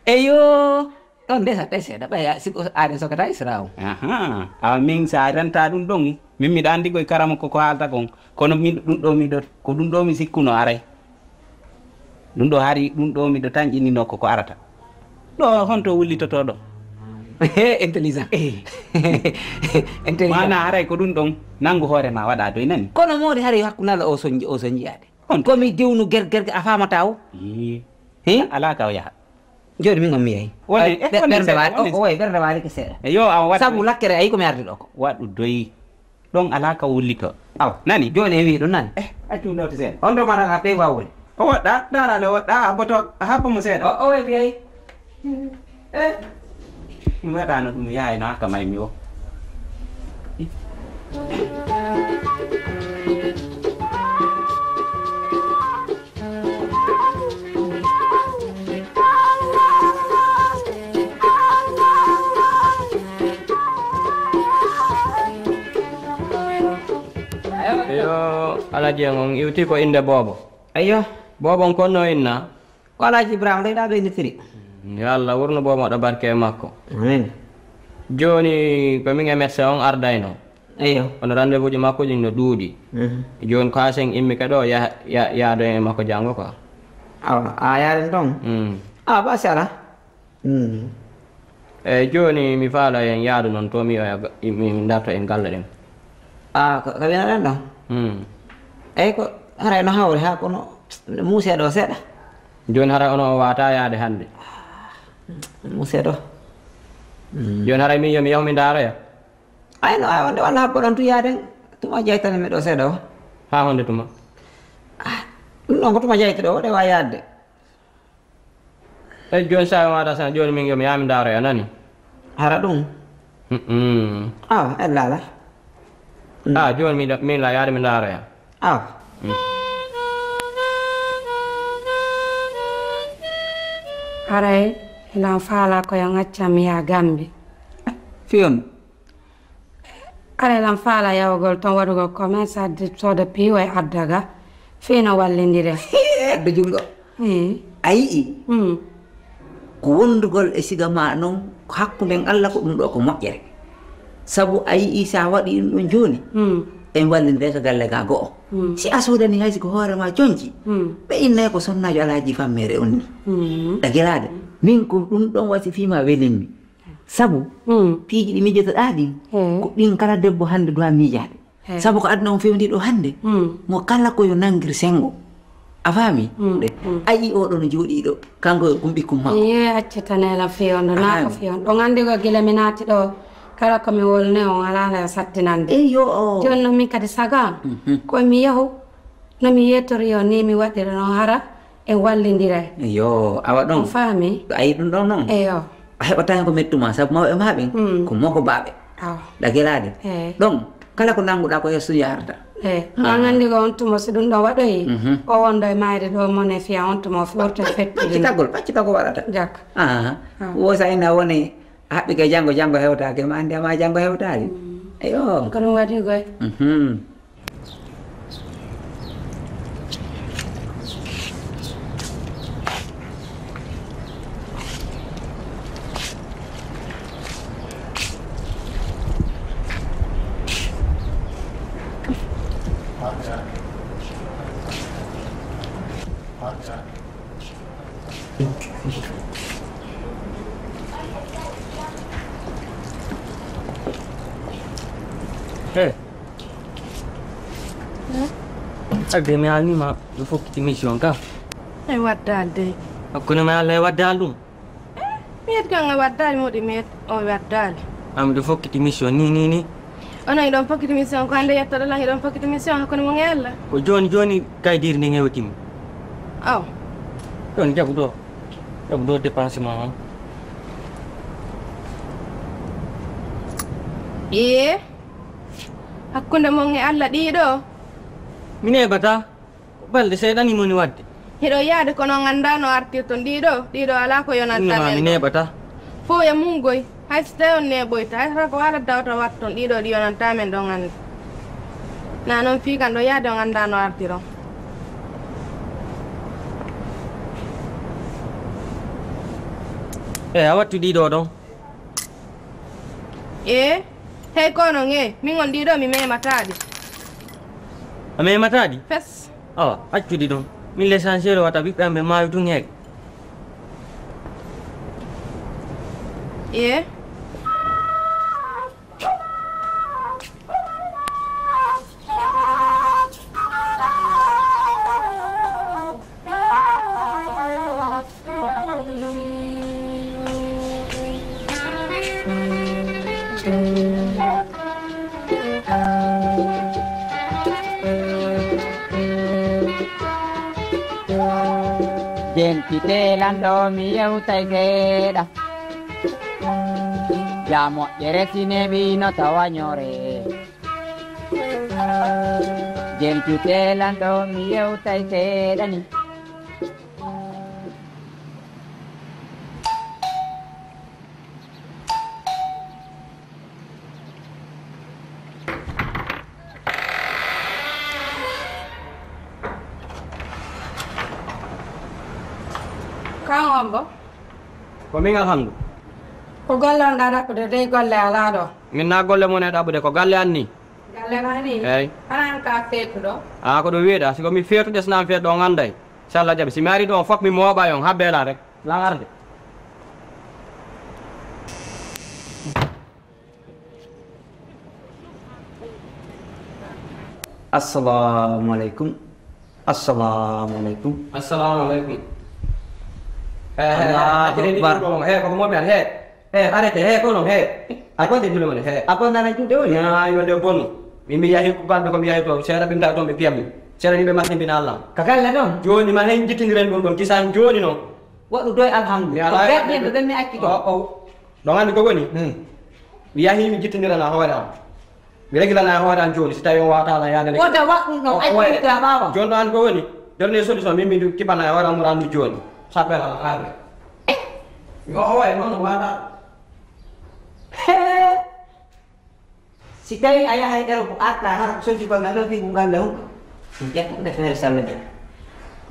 Eyo. Ɗon ndesa tawi seeɗa, ɓay a, siko aɗen sokata Isra o. Ahaa. Awa min sa renta ɗum ɗon, min miɗo anndi koye karama koko haalta kon. Kono min ɗum ɗo miɗo, ko ɗum ɗo mi sikkuno aray. Ɗum ɗo hari, ɗum ɗo miɗo tanƴinino koko arata. Ɗo honto wullitoto ɗo? Intelligent. Eh. Intelligent. Mana haray ko ɗum ɗon nangu hoore ma waɗa doy nani? Kono moodi hari hakkunde Allah o soñji, o soñji yaade. Honto? Ko mi diwnu ger-, ger-, a faamata o? Ii. Hi? Alaa ka o yaha. Jooni min on mi yehi. Woni, eh, ɓe-, woni ɓernde seeɗa, waali, woni o, o wayi ɓernde waali ko seeɗa. E yo, awa waɗ-, sabu lakkere ayi ko mi ardi ɗo ko. Waɗu doyi. Ɗon alaa ka wullito. Aw. Nani? Jooni en wii ɗum nani? Eh, accu ɗo to seeɗa. On ɗo mara ka ɓe waawude. O woɗɗa, dara le woɗɗa, a boto, a habbo mo seeɗa. O, o wayi biyay. Eh. Mi waɗano ɗum yaayno haka may mi o. Yo, Alhaji en on iwti ko innde boobo. Eyyo. Boobo on konno inna? Ko Alhaji Ibrahima ɗo ɗa ɓe nitiri. Yo Allah wurno boobo ɗo barke e makko. Amin. Jooni ko min e médecin on ardayno. Eyyo. Kono rendez-vous ji makko ɗin no ɗuuɗi. Mhm. Jooni ko Hasen immike ɗo, ya-, ya-, yaado e makko janngo quoi. Awa, a yaaren toon? Mm. Awa, ba si alaa. Mm. Eyi, jooni mi faala en yaadu noon to mi oya ga-, mi darto en galle ɗen. Ah, ko, ko wiyanoɗen ɗon? Hmm. Eyi, ko haray no hawri haa kono muusee ɗo seeɗa. Jooni haray onon on waawataa yaade hannde? Muusee ɗo. Hmm. Jooni haray min yo mi yahu mi ndaaroya? Ay, no, ay, wonde walla habbo ɗon tu yaaden. Tuma jeytani mi ɗo seeɗa o. Haa honde tuma? Ah, ɗum ɗon ko tuma jeytuɗo o, ɗe waawi yaadde. Eyi, jooni, so a wiyaama tan, jooni min yo mi yaha mi ndaaroya, a nanii? Hara ɗum? Mm-mm. Awa, ella alaa. Mm. Ah, jooni miɗo, min la yaade mi ndaaroya. Awa. Mm. Haray, hiɗon faalaa ko yo on accan mi yaha Gambi. Fii honɗun? Aray lan faala yahugol ton waɗugol commerce, adde sooda piiwa e adda ga, fii no wallindire. Adda junngo. Ii. A yi'i? Mm. Ko wondugol e siga ma non, ko hakkunden Alla, ko ɗum ɗo ko moƴƴere. Sabu a yi'i, sa waɗi ɗum ɗon jooni, mm, en wallindire ka galle ga go'o. Mm. Si a soodani hay si ko hoore ma conci, mm, ɓe innay ko sonnaajo Alhaji Fammeere on ni. Mm. Ɗagiraade, min ko ɗum ɗon wasi fii ma welimmi. Sabu, mm, piiji ɗi miijotoɗaa ɗin, eh, ko ɗin kala debbo hannde duwaa miijaade. Eh. Sabu ko aduna on fewndi ɗo hannde, mm, mo kala ko yo nanngir senngo. A faami? Mm, mm. A yi'i oɗo no jooɗii ɗo, kanko e ɗum ɓikkun makko. Ye, acce tan ela fewndo, naa ko, a faami, fewndo. On anndi ko gila mi naati ɗo, kala ko mi wolne on alaa la yo sattinande. Eyo. Jooni noon min kadi saga, mhm, ko mi yahu, no mi yeetori yo ni mi waɗira noon hara, en wallindiray. Yo, awa ɗon. On faami? A yi'i ɗum ɗon noon? Eyo. A heɓataa hen ko mettu ma, sabu mawɓe ma ɓen, mm, ko mokobaaɓe. Awa. Ɗagiraade. Eey. Ɗon, kala ko nannguɗaa ko yeeso yarata. Eey. Ah. An anndi ko on tuma so ɗum ɗon waɗoyi, mhm, o wonda e mayde ɗo mone fiya on tuma o fewta e fettude. Paccitagol, paccitagol waɗata. Jak. Ah. Ah. Wo sa ina woni a haɓɓike janngo, janngo hewtaaki, ma anndi ama janngo hewtaali. Mm. Eyo. Ko ɗum waɗi koy. Mhm. He. Hmm? Agde mi haalnii ma, mi fokkiti mission ka. Ay, waddaali dey. Hakkunde ma e Allah e waddaali ɗum. Eh, mi yettii kan e waddaali, moɗi mi yet-, o waddaali. Am ɗum fokkiti mission ni, ni, ni. Onon hiɗon fokkiti mission ko hannde yettoɗon lan hiɗon fokkiti mission hakkunde mon e Allah? Ko jooni jooni kaydiiri ndin hewtimi. Aw. Jooni jaɓu ɗo. Jaɓu ɗo dépense ma on. Ee, hakkunde mon e Allah ɗiɗo. Mi neeɓataa. Ko balɗe seeɗa ni moni waɗde. Hiɗo yaade kono on anndaa no artirton ɗiɗo, ɗiɗo alaa ko yonanta. Innama men mi ɗo neeɓata. Fof e mum goy, hay so tawi on neeɓoyta, hay so ko waɗa dawta watton ɗiɗo ɗi yonanta men ɗon annda. Na noon fii kan ɗo yaade on anndaa no artiron. Eey, a wattu ɗiɗo ɗon. Ee, hey kono nge, min on ɗiɗo mi memataa ɗi. A memataa ɗi? Fes. Awa, accu ɗi ɗon. Min l'essentiel wata ɓiɓɓe am ɓe maawi tun heege. Ee. Jentite lanɗo mi yewtay seeɗa. Ya moƴƴere si neeɓi no tawa ñoore. Jentite lanɗo mi yewtay seeɗa ni. Kan hombo? Ko min Alhamdu. Ko golle on ɗa ɗaɓɓude dey golle alaa ɗo. Min na golle mon e ɗaɓɓude ko galle an ni. Galle ma ni? Eey. Hana an ka feetuɗo? A ko ɗo wiyeɗa, si ko mi feetuɗe sina an feetuɗo on anday. Inchallah jaɓi, si mi ari ɗo on fof mi mooɓa on, habbe la rek. Lan arde. Assalamu alaikum. Assalamu alaikum. Assalamu alaikum. He he he. Allahu akbar. He ko mo ben he. He arete he ko non he. A ko de dum he. A ko nana jude woni. Ya yo de bonu. Mi mi yahi ko bande ko mi yahi to sera bimta to mi piyam. Sera ni be ma timbina Allah. Ka galle non. Joni ma hen jittindiren dum don kisan joni non. Waɗu doy alhamdu. Ko gardien to ɗen mi acci ɗo. O ɗon anndi ko woni? Hmm. Mi yahi mi jittindirana hoore am. Mi regilana hoore am jooni si tawi on wawata ala yaade. Wonde waɗ ɗum ɗon acci ɗa ɓaawa. Jooni ɗo anndi ko woni? Dernier solution min min kibana e hoore am randu jooni. Sappel ala arde. Yo o waye noon wata. Si tawii a yahay Europe, arta hara ko soddi kon, a ɗon fii ɗum galle hum. Ɗum ƴetta ɗum deftere salle de.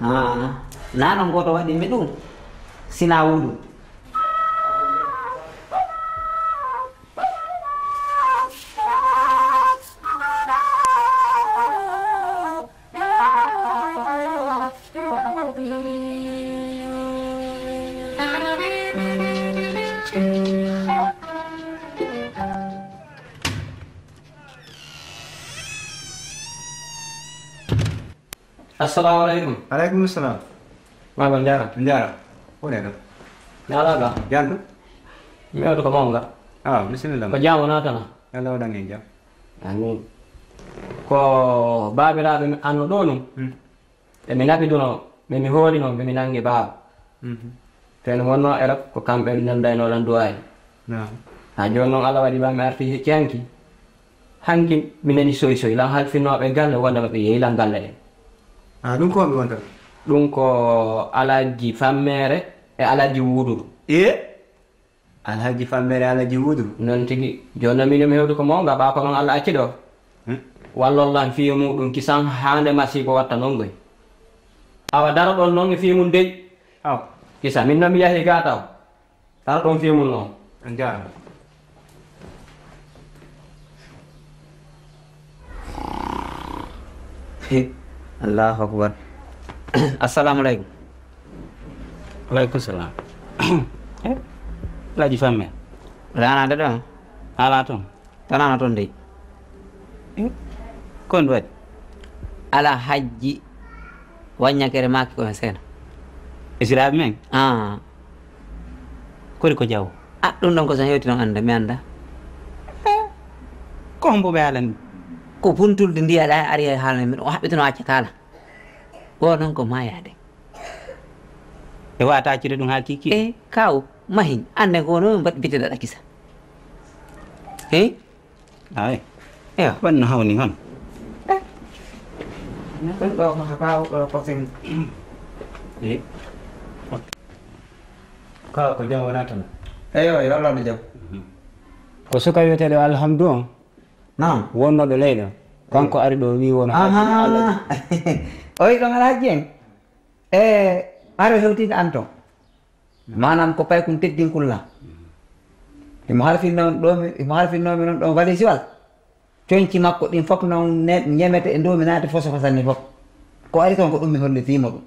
Ah, naa ɗon gooto waɗi mi ɗum. Sina wudu. Assalamu alaikum. Alaikum salam. Mama njara. Njara. Ko ne do? Njara ga. Jandu. Mi wadu ko monga. Ah, bismillah. Ko jamo natana. Yalla wadan en jam. Amin. Ko babiraɓe anno ɗo ɗum. Hmm. Ɓe mi nafiduno, ɓe mi hoolino, ɓe mi nangi baawo. Mhm. Te no wonno Erop ko kamɓe ɓe nandayno lan duwaye. Naam. Ha joni noon Allah waɗi ba mi arti hecci hanki. Hanki mi nani soy soy lan halfinooɓe galle wonde ɓe yehi lan galle ɗen. Ah, ɗum ko mi wonta. Ɗum ko Alhaji Fammere e Alhaji Wuududu. E? Alhaji Fammere, Alhaji Wuudu. Noon tigi. Jooni noon miin yo mi hewtu ko mawnga, ɓaa ko noon Allah acci ɗo. Hmm. Wallon lan fii muɗum kisan haande masiibo watta noon goy. Awa daro ɗon noon e fii mum dey. Aw. Kisa min noon mi yahi gaa taw. Daro ɗon fii mum noon. On jaaraama. He, Allahu akbar. Assalamu alaikum. Alaikum salam. Eh, Alhaji Famme. Rana da ɗon? Ala ton. Tanano ton dey. Eh, kon waɗi? Ala hajji waññakere maaki ko hen seena. Islam men? Ah. Kori ko jaw? Ah, ɗum ɗon ko so hewti noon annda, mi annda. Ko hombo ɓe alani? Ko puntulde ndiya ɗa ari e haalna min, o haɓɓitino acca kala. O noon ko maayade. E wata accude ɗum haa kiki? E kaw, mahin, annde ko no mbaɗ biteɗa ɗa kisa. He? Ay. Ewa. Wanno hawni hon. Eh. Ɗum ɗo ko haa ɓaawo ɗo ko sen. Eh. Ka ko jam wona tan. Eyo, yo Allah no jam. Ko suka wiyeteeɗo Alhamdu on. Naam. Wonnoɗo leyɗo. Kanko ari ɗo wi won. Aha. Oyi ɗon Alhaji en. E aro hewtinde an ton. Maanaam ko paykun teddinkulla. Himo halfinno ɗo mi, himo halfinno mi noon ɗon valisiwal. Coñci makko ɗin fof noon ne-, ñemete e dow mi naati foso fosanni fof. Ko ari toon ko ɗum mi hollitiimo ɗum.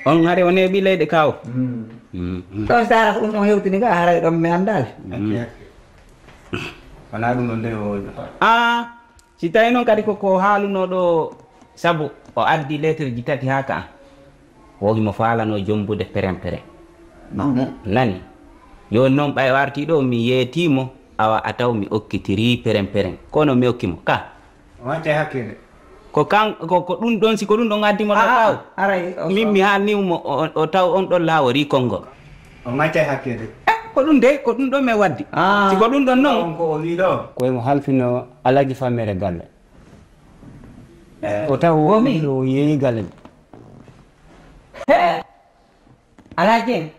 On hari o neeɓi leyɗe kaw? Mm. Mm, mm. Ɗon si taara ko ɗum ɗon hewtini ga, haray ɗon mi anndaali. Mm. Hakke, hakke. Wonaa ɗum ɗon nde o woni. Ah, si tawi noon kadi ko, ko haalunoo ɗo, sabu o addi lettre ji tati haa ka an. Wo himo faalano jombude peren peren. Nani? Jooni noon ɓay o artii ɗo, mi yeetii mo, awa a taw mi okkitirii peren peren. Kono mi okki mo ka. O watte hakkille. Ko kan, ko, ko ɗum ɗon, si ko ɗum ɗon addi mo ɗo taw. Aray, o min so- mi haalni mo, o, o taw on ɗon laaworii konngol. O watte hakkille. Eh, ko ɗum de, ko ɗum ɗon mi waddi. Ah. Si ko ɗum ɗon noon. On ko o wii ɗo. Ko emo halfino Alhaji Fammere galle. Eh. O taw wo min o yeeyi galle. He! Alhaji en.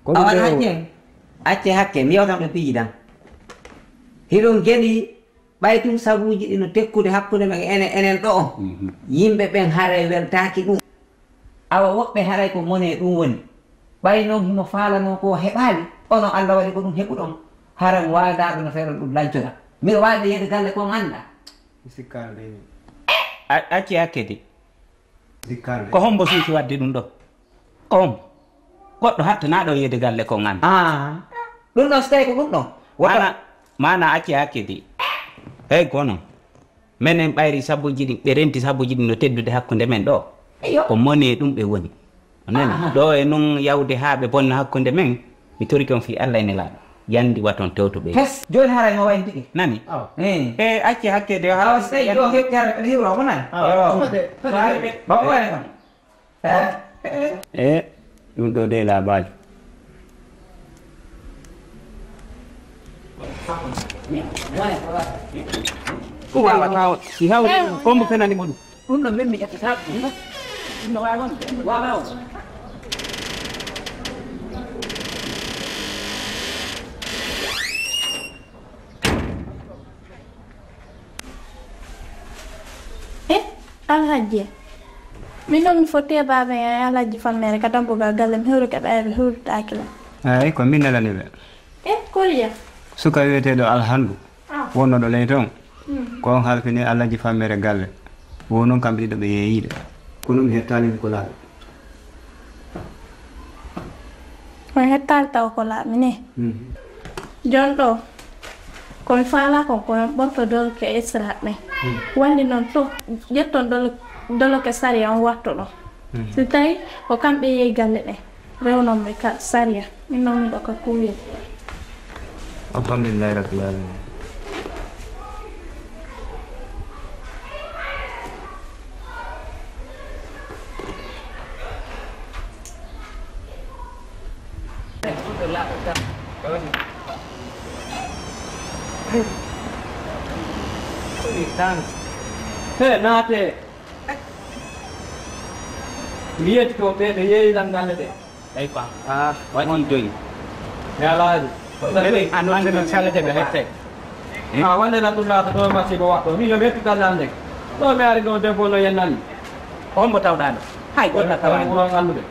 Ko ɗum Awa ɗo Alhaji en. Acce hakke, mi yewtan ɗo piiji ɗan. Hiɗon geli ɓay tun sabuuji ɗi no tekkude hakkunde men e enen, enen ɗo. Mhm. Yimɓe ɓen haray weltaaki ɗum. Awa woɓɓe haray ko mone ɗum woni. Ɓay non himo faalanoo ko heɓaali, ono Allah waɗi ko ɗum heɓuɗon. Hara mo waadaaɗo no feeron ɗum lancora. Miɗo waade yeede galle kon annda. Mi sikkaano de min. A-, acci hakke de. Sikkaano de. Ko hombo suusi wadde ɗum ɗo? Ko hombo? Goɗɗo hattanaaɗo yeede galle kon an. Ah. Ɗum ɗon so tawi ko ɗum ɗon. Wota, ana, Maana acce hakke de. Hey, kono. Menen ɓayri sabuji ɗin, ɓe renti sabuji ɗin no teddude hakkunde men ɗo. Eyo. Ko mone ɗum ɓe woni. A nani? Aha. Ɗo e nun yawde haa ɓe bonna hakkunde men, mi torike on fii Alla e Nelaaɗo. Yandi waton tewto ɓe. Hes, jooni haray mo wayi tigi. Nani? Awa. Eh. E acce hakke de. Awa, so tawi ɗo heɓi hara ɓe hiwro mo nani? Awa. Yo. Ɗum de. Ɗum de. Ba ko wayi kon? E ɗum ɗo de laabaaji. Ko waawa taw si hawri ɗum, ko mbo fenani mo ɗum? Ɗum ɗo min mi ƴettata ɗum. Ɗum no waawa on. Waawa on. E Alhajji, min noon mi fotti e baaba en e Alhajji Fammere ka dambugal galle, mi hewrike ɓe, ɓe hewritaaki lan. Eey, ko min nelani ɓe. E Koriya? Suka wiyeteeɗo Alhandu, ah, wonnooɗo ley toon. Mm. Ko on halfini Alhajji Fammere galle. Wo noon kamɓe ɗiɗo ɓe yeeyiiɓe. Kono mi hettaali ko laaɓi. On hettaali taw ko laaɓi ni. Mhm. Jon ɗo, ko mi faalaa kon, ko on ɓorto doloke e estiraaɓe ɓen. Mhm. Wandi noon to, ƴetton dolo-, doloke sariya on watto ɗon. Mhm. Si tawi ko kamɓe yehi galle ɗen, rewnon ɓe ka sariya. Min noon miɗo ka kuuyel. Alhamdulillahi Rabbil Alamin. He, naate. Mi yetti toon ɓe, ɓe yeeyi lan galle ɗe. Eyi quoi. Ah, waɗi joyi. Mi alaa ɗum. Ɓe, ɓe, an wonde noon salete ɓe hettay. Ah, wonde lan ɗum laata ɗo masiibo waɗɗo. Min yo mi hettu galle an nden. Ɗo mi ari ɗo debbo no yennani. On mo tawɗaa ɗo? Hay, on na tawaa. Ɗum ɗon anndude.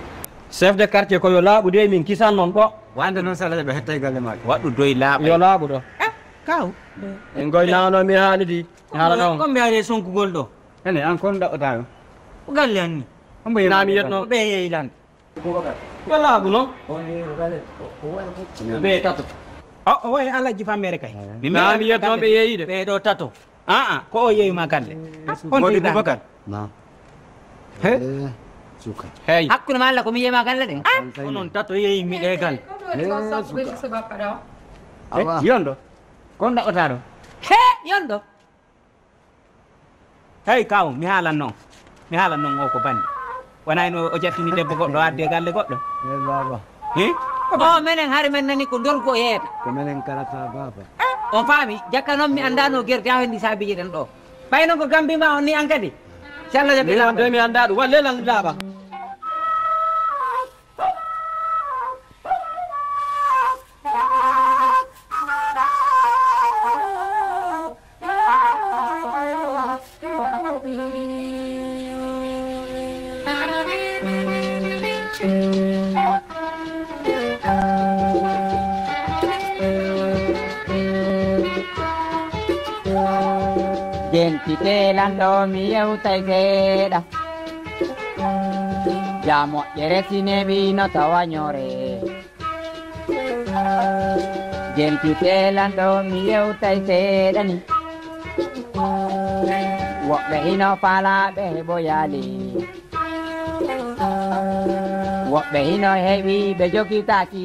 Chef de quartier ko yo laaɓu de, min kisan noon ɗo. Wonde noon salete ɓe hettay galle maaki. Waɗɗu doy laaɓa. Yo laaɓu ɗo. Eh, kaw. En goy naano mi haali di. Haala ɗon. Ko mbiyaɗe sonkugol ɗo? Ene, an kon ɗaɓɓataa ɗum? Ko galle an ni. Hombo yeeyi? Naa mi yetno. Ko ɓe yeeyi lan. Yo laaɓu noon. Ɓe tato. O, o wayi Alhaji Fammere kay. Naa mi yetno ɓe yeeyi de. Ɓe ɗo tato. Ah, ah, ko o yeeyi ma galle. Ah, on Modi Boubacar. Naam. He? Eh, suka. Hey. Hakkunde ma Allah ko mi yeeyi ma galle ɗen. Ah, onon tato yeeyi mi ɗe galle. Eh, suka. Awa. Yondo. Kon ɗaɓɓataa ɗo? He, yondo. Hey, kaw, mi haalan noon. Mi haalan noon o ko banndi. Wonaa hino o jattini debbo goɗɗo o addi e galle goɗɗo? Eh, baaba. Hi? O, menen hari men nani ko ndorgo yeeyata. Ko menen karata, baaba. On faami, jakka noon mi anndaano gerte haa henndi saabiiji ɗen ɗo. Ɓay noon ko gambi ma on ni an kadi. Si Allah jaɓi. Min on de mi anndaa ɗum. Walle lan laaɓa. Jentite lanɗo mi yewtay seeɗa. Jaa moƴƴere si neeɓi no tawa ñoore. Jentite lanɗo mi yewtay seeɗa ni. Woɓɓe hino faalaa ɓe heɓoyaali. Woɓɓe hino heɓi ɓe jogitaaki.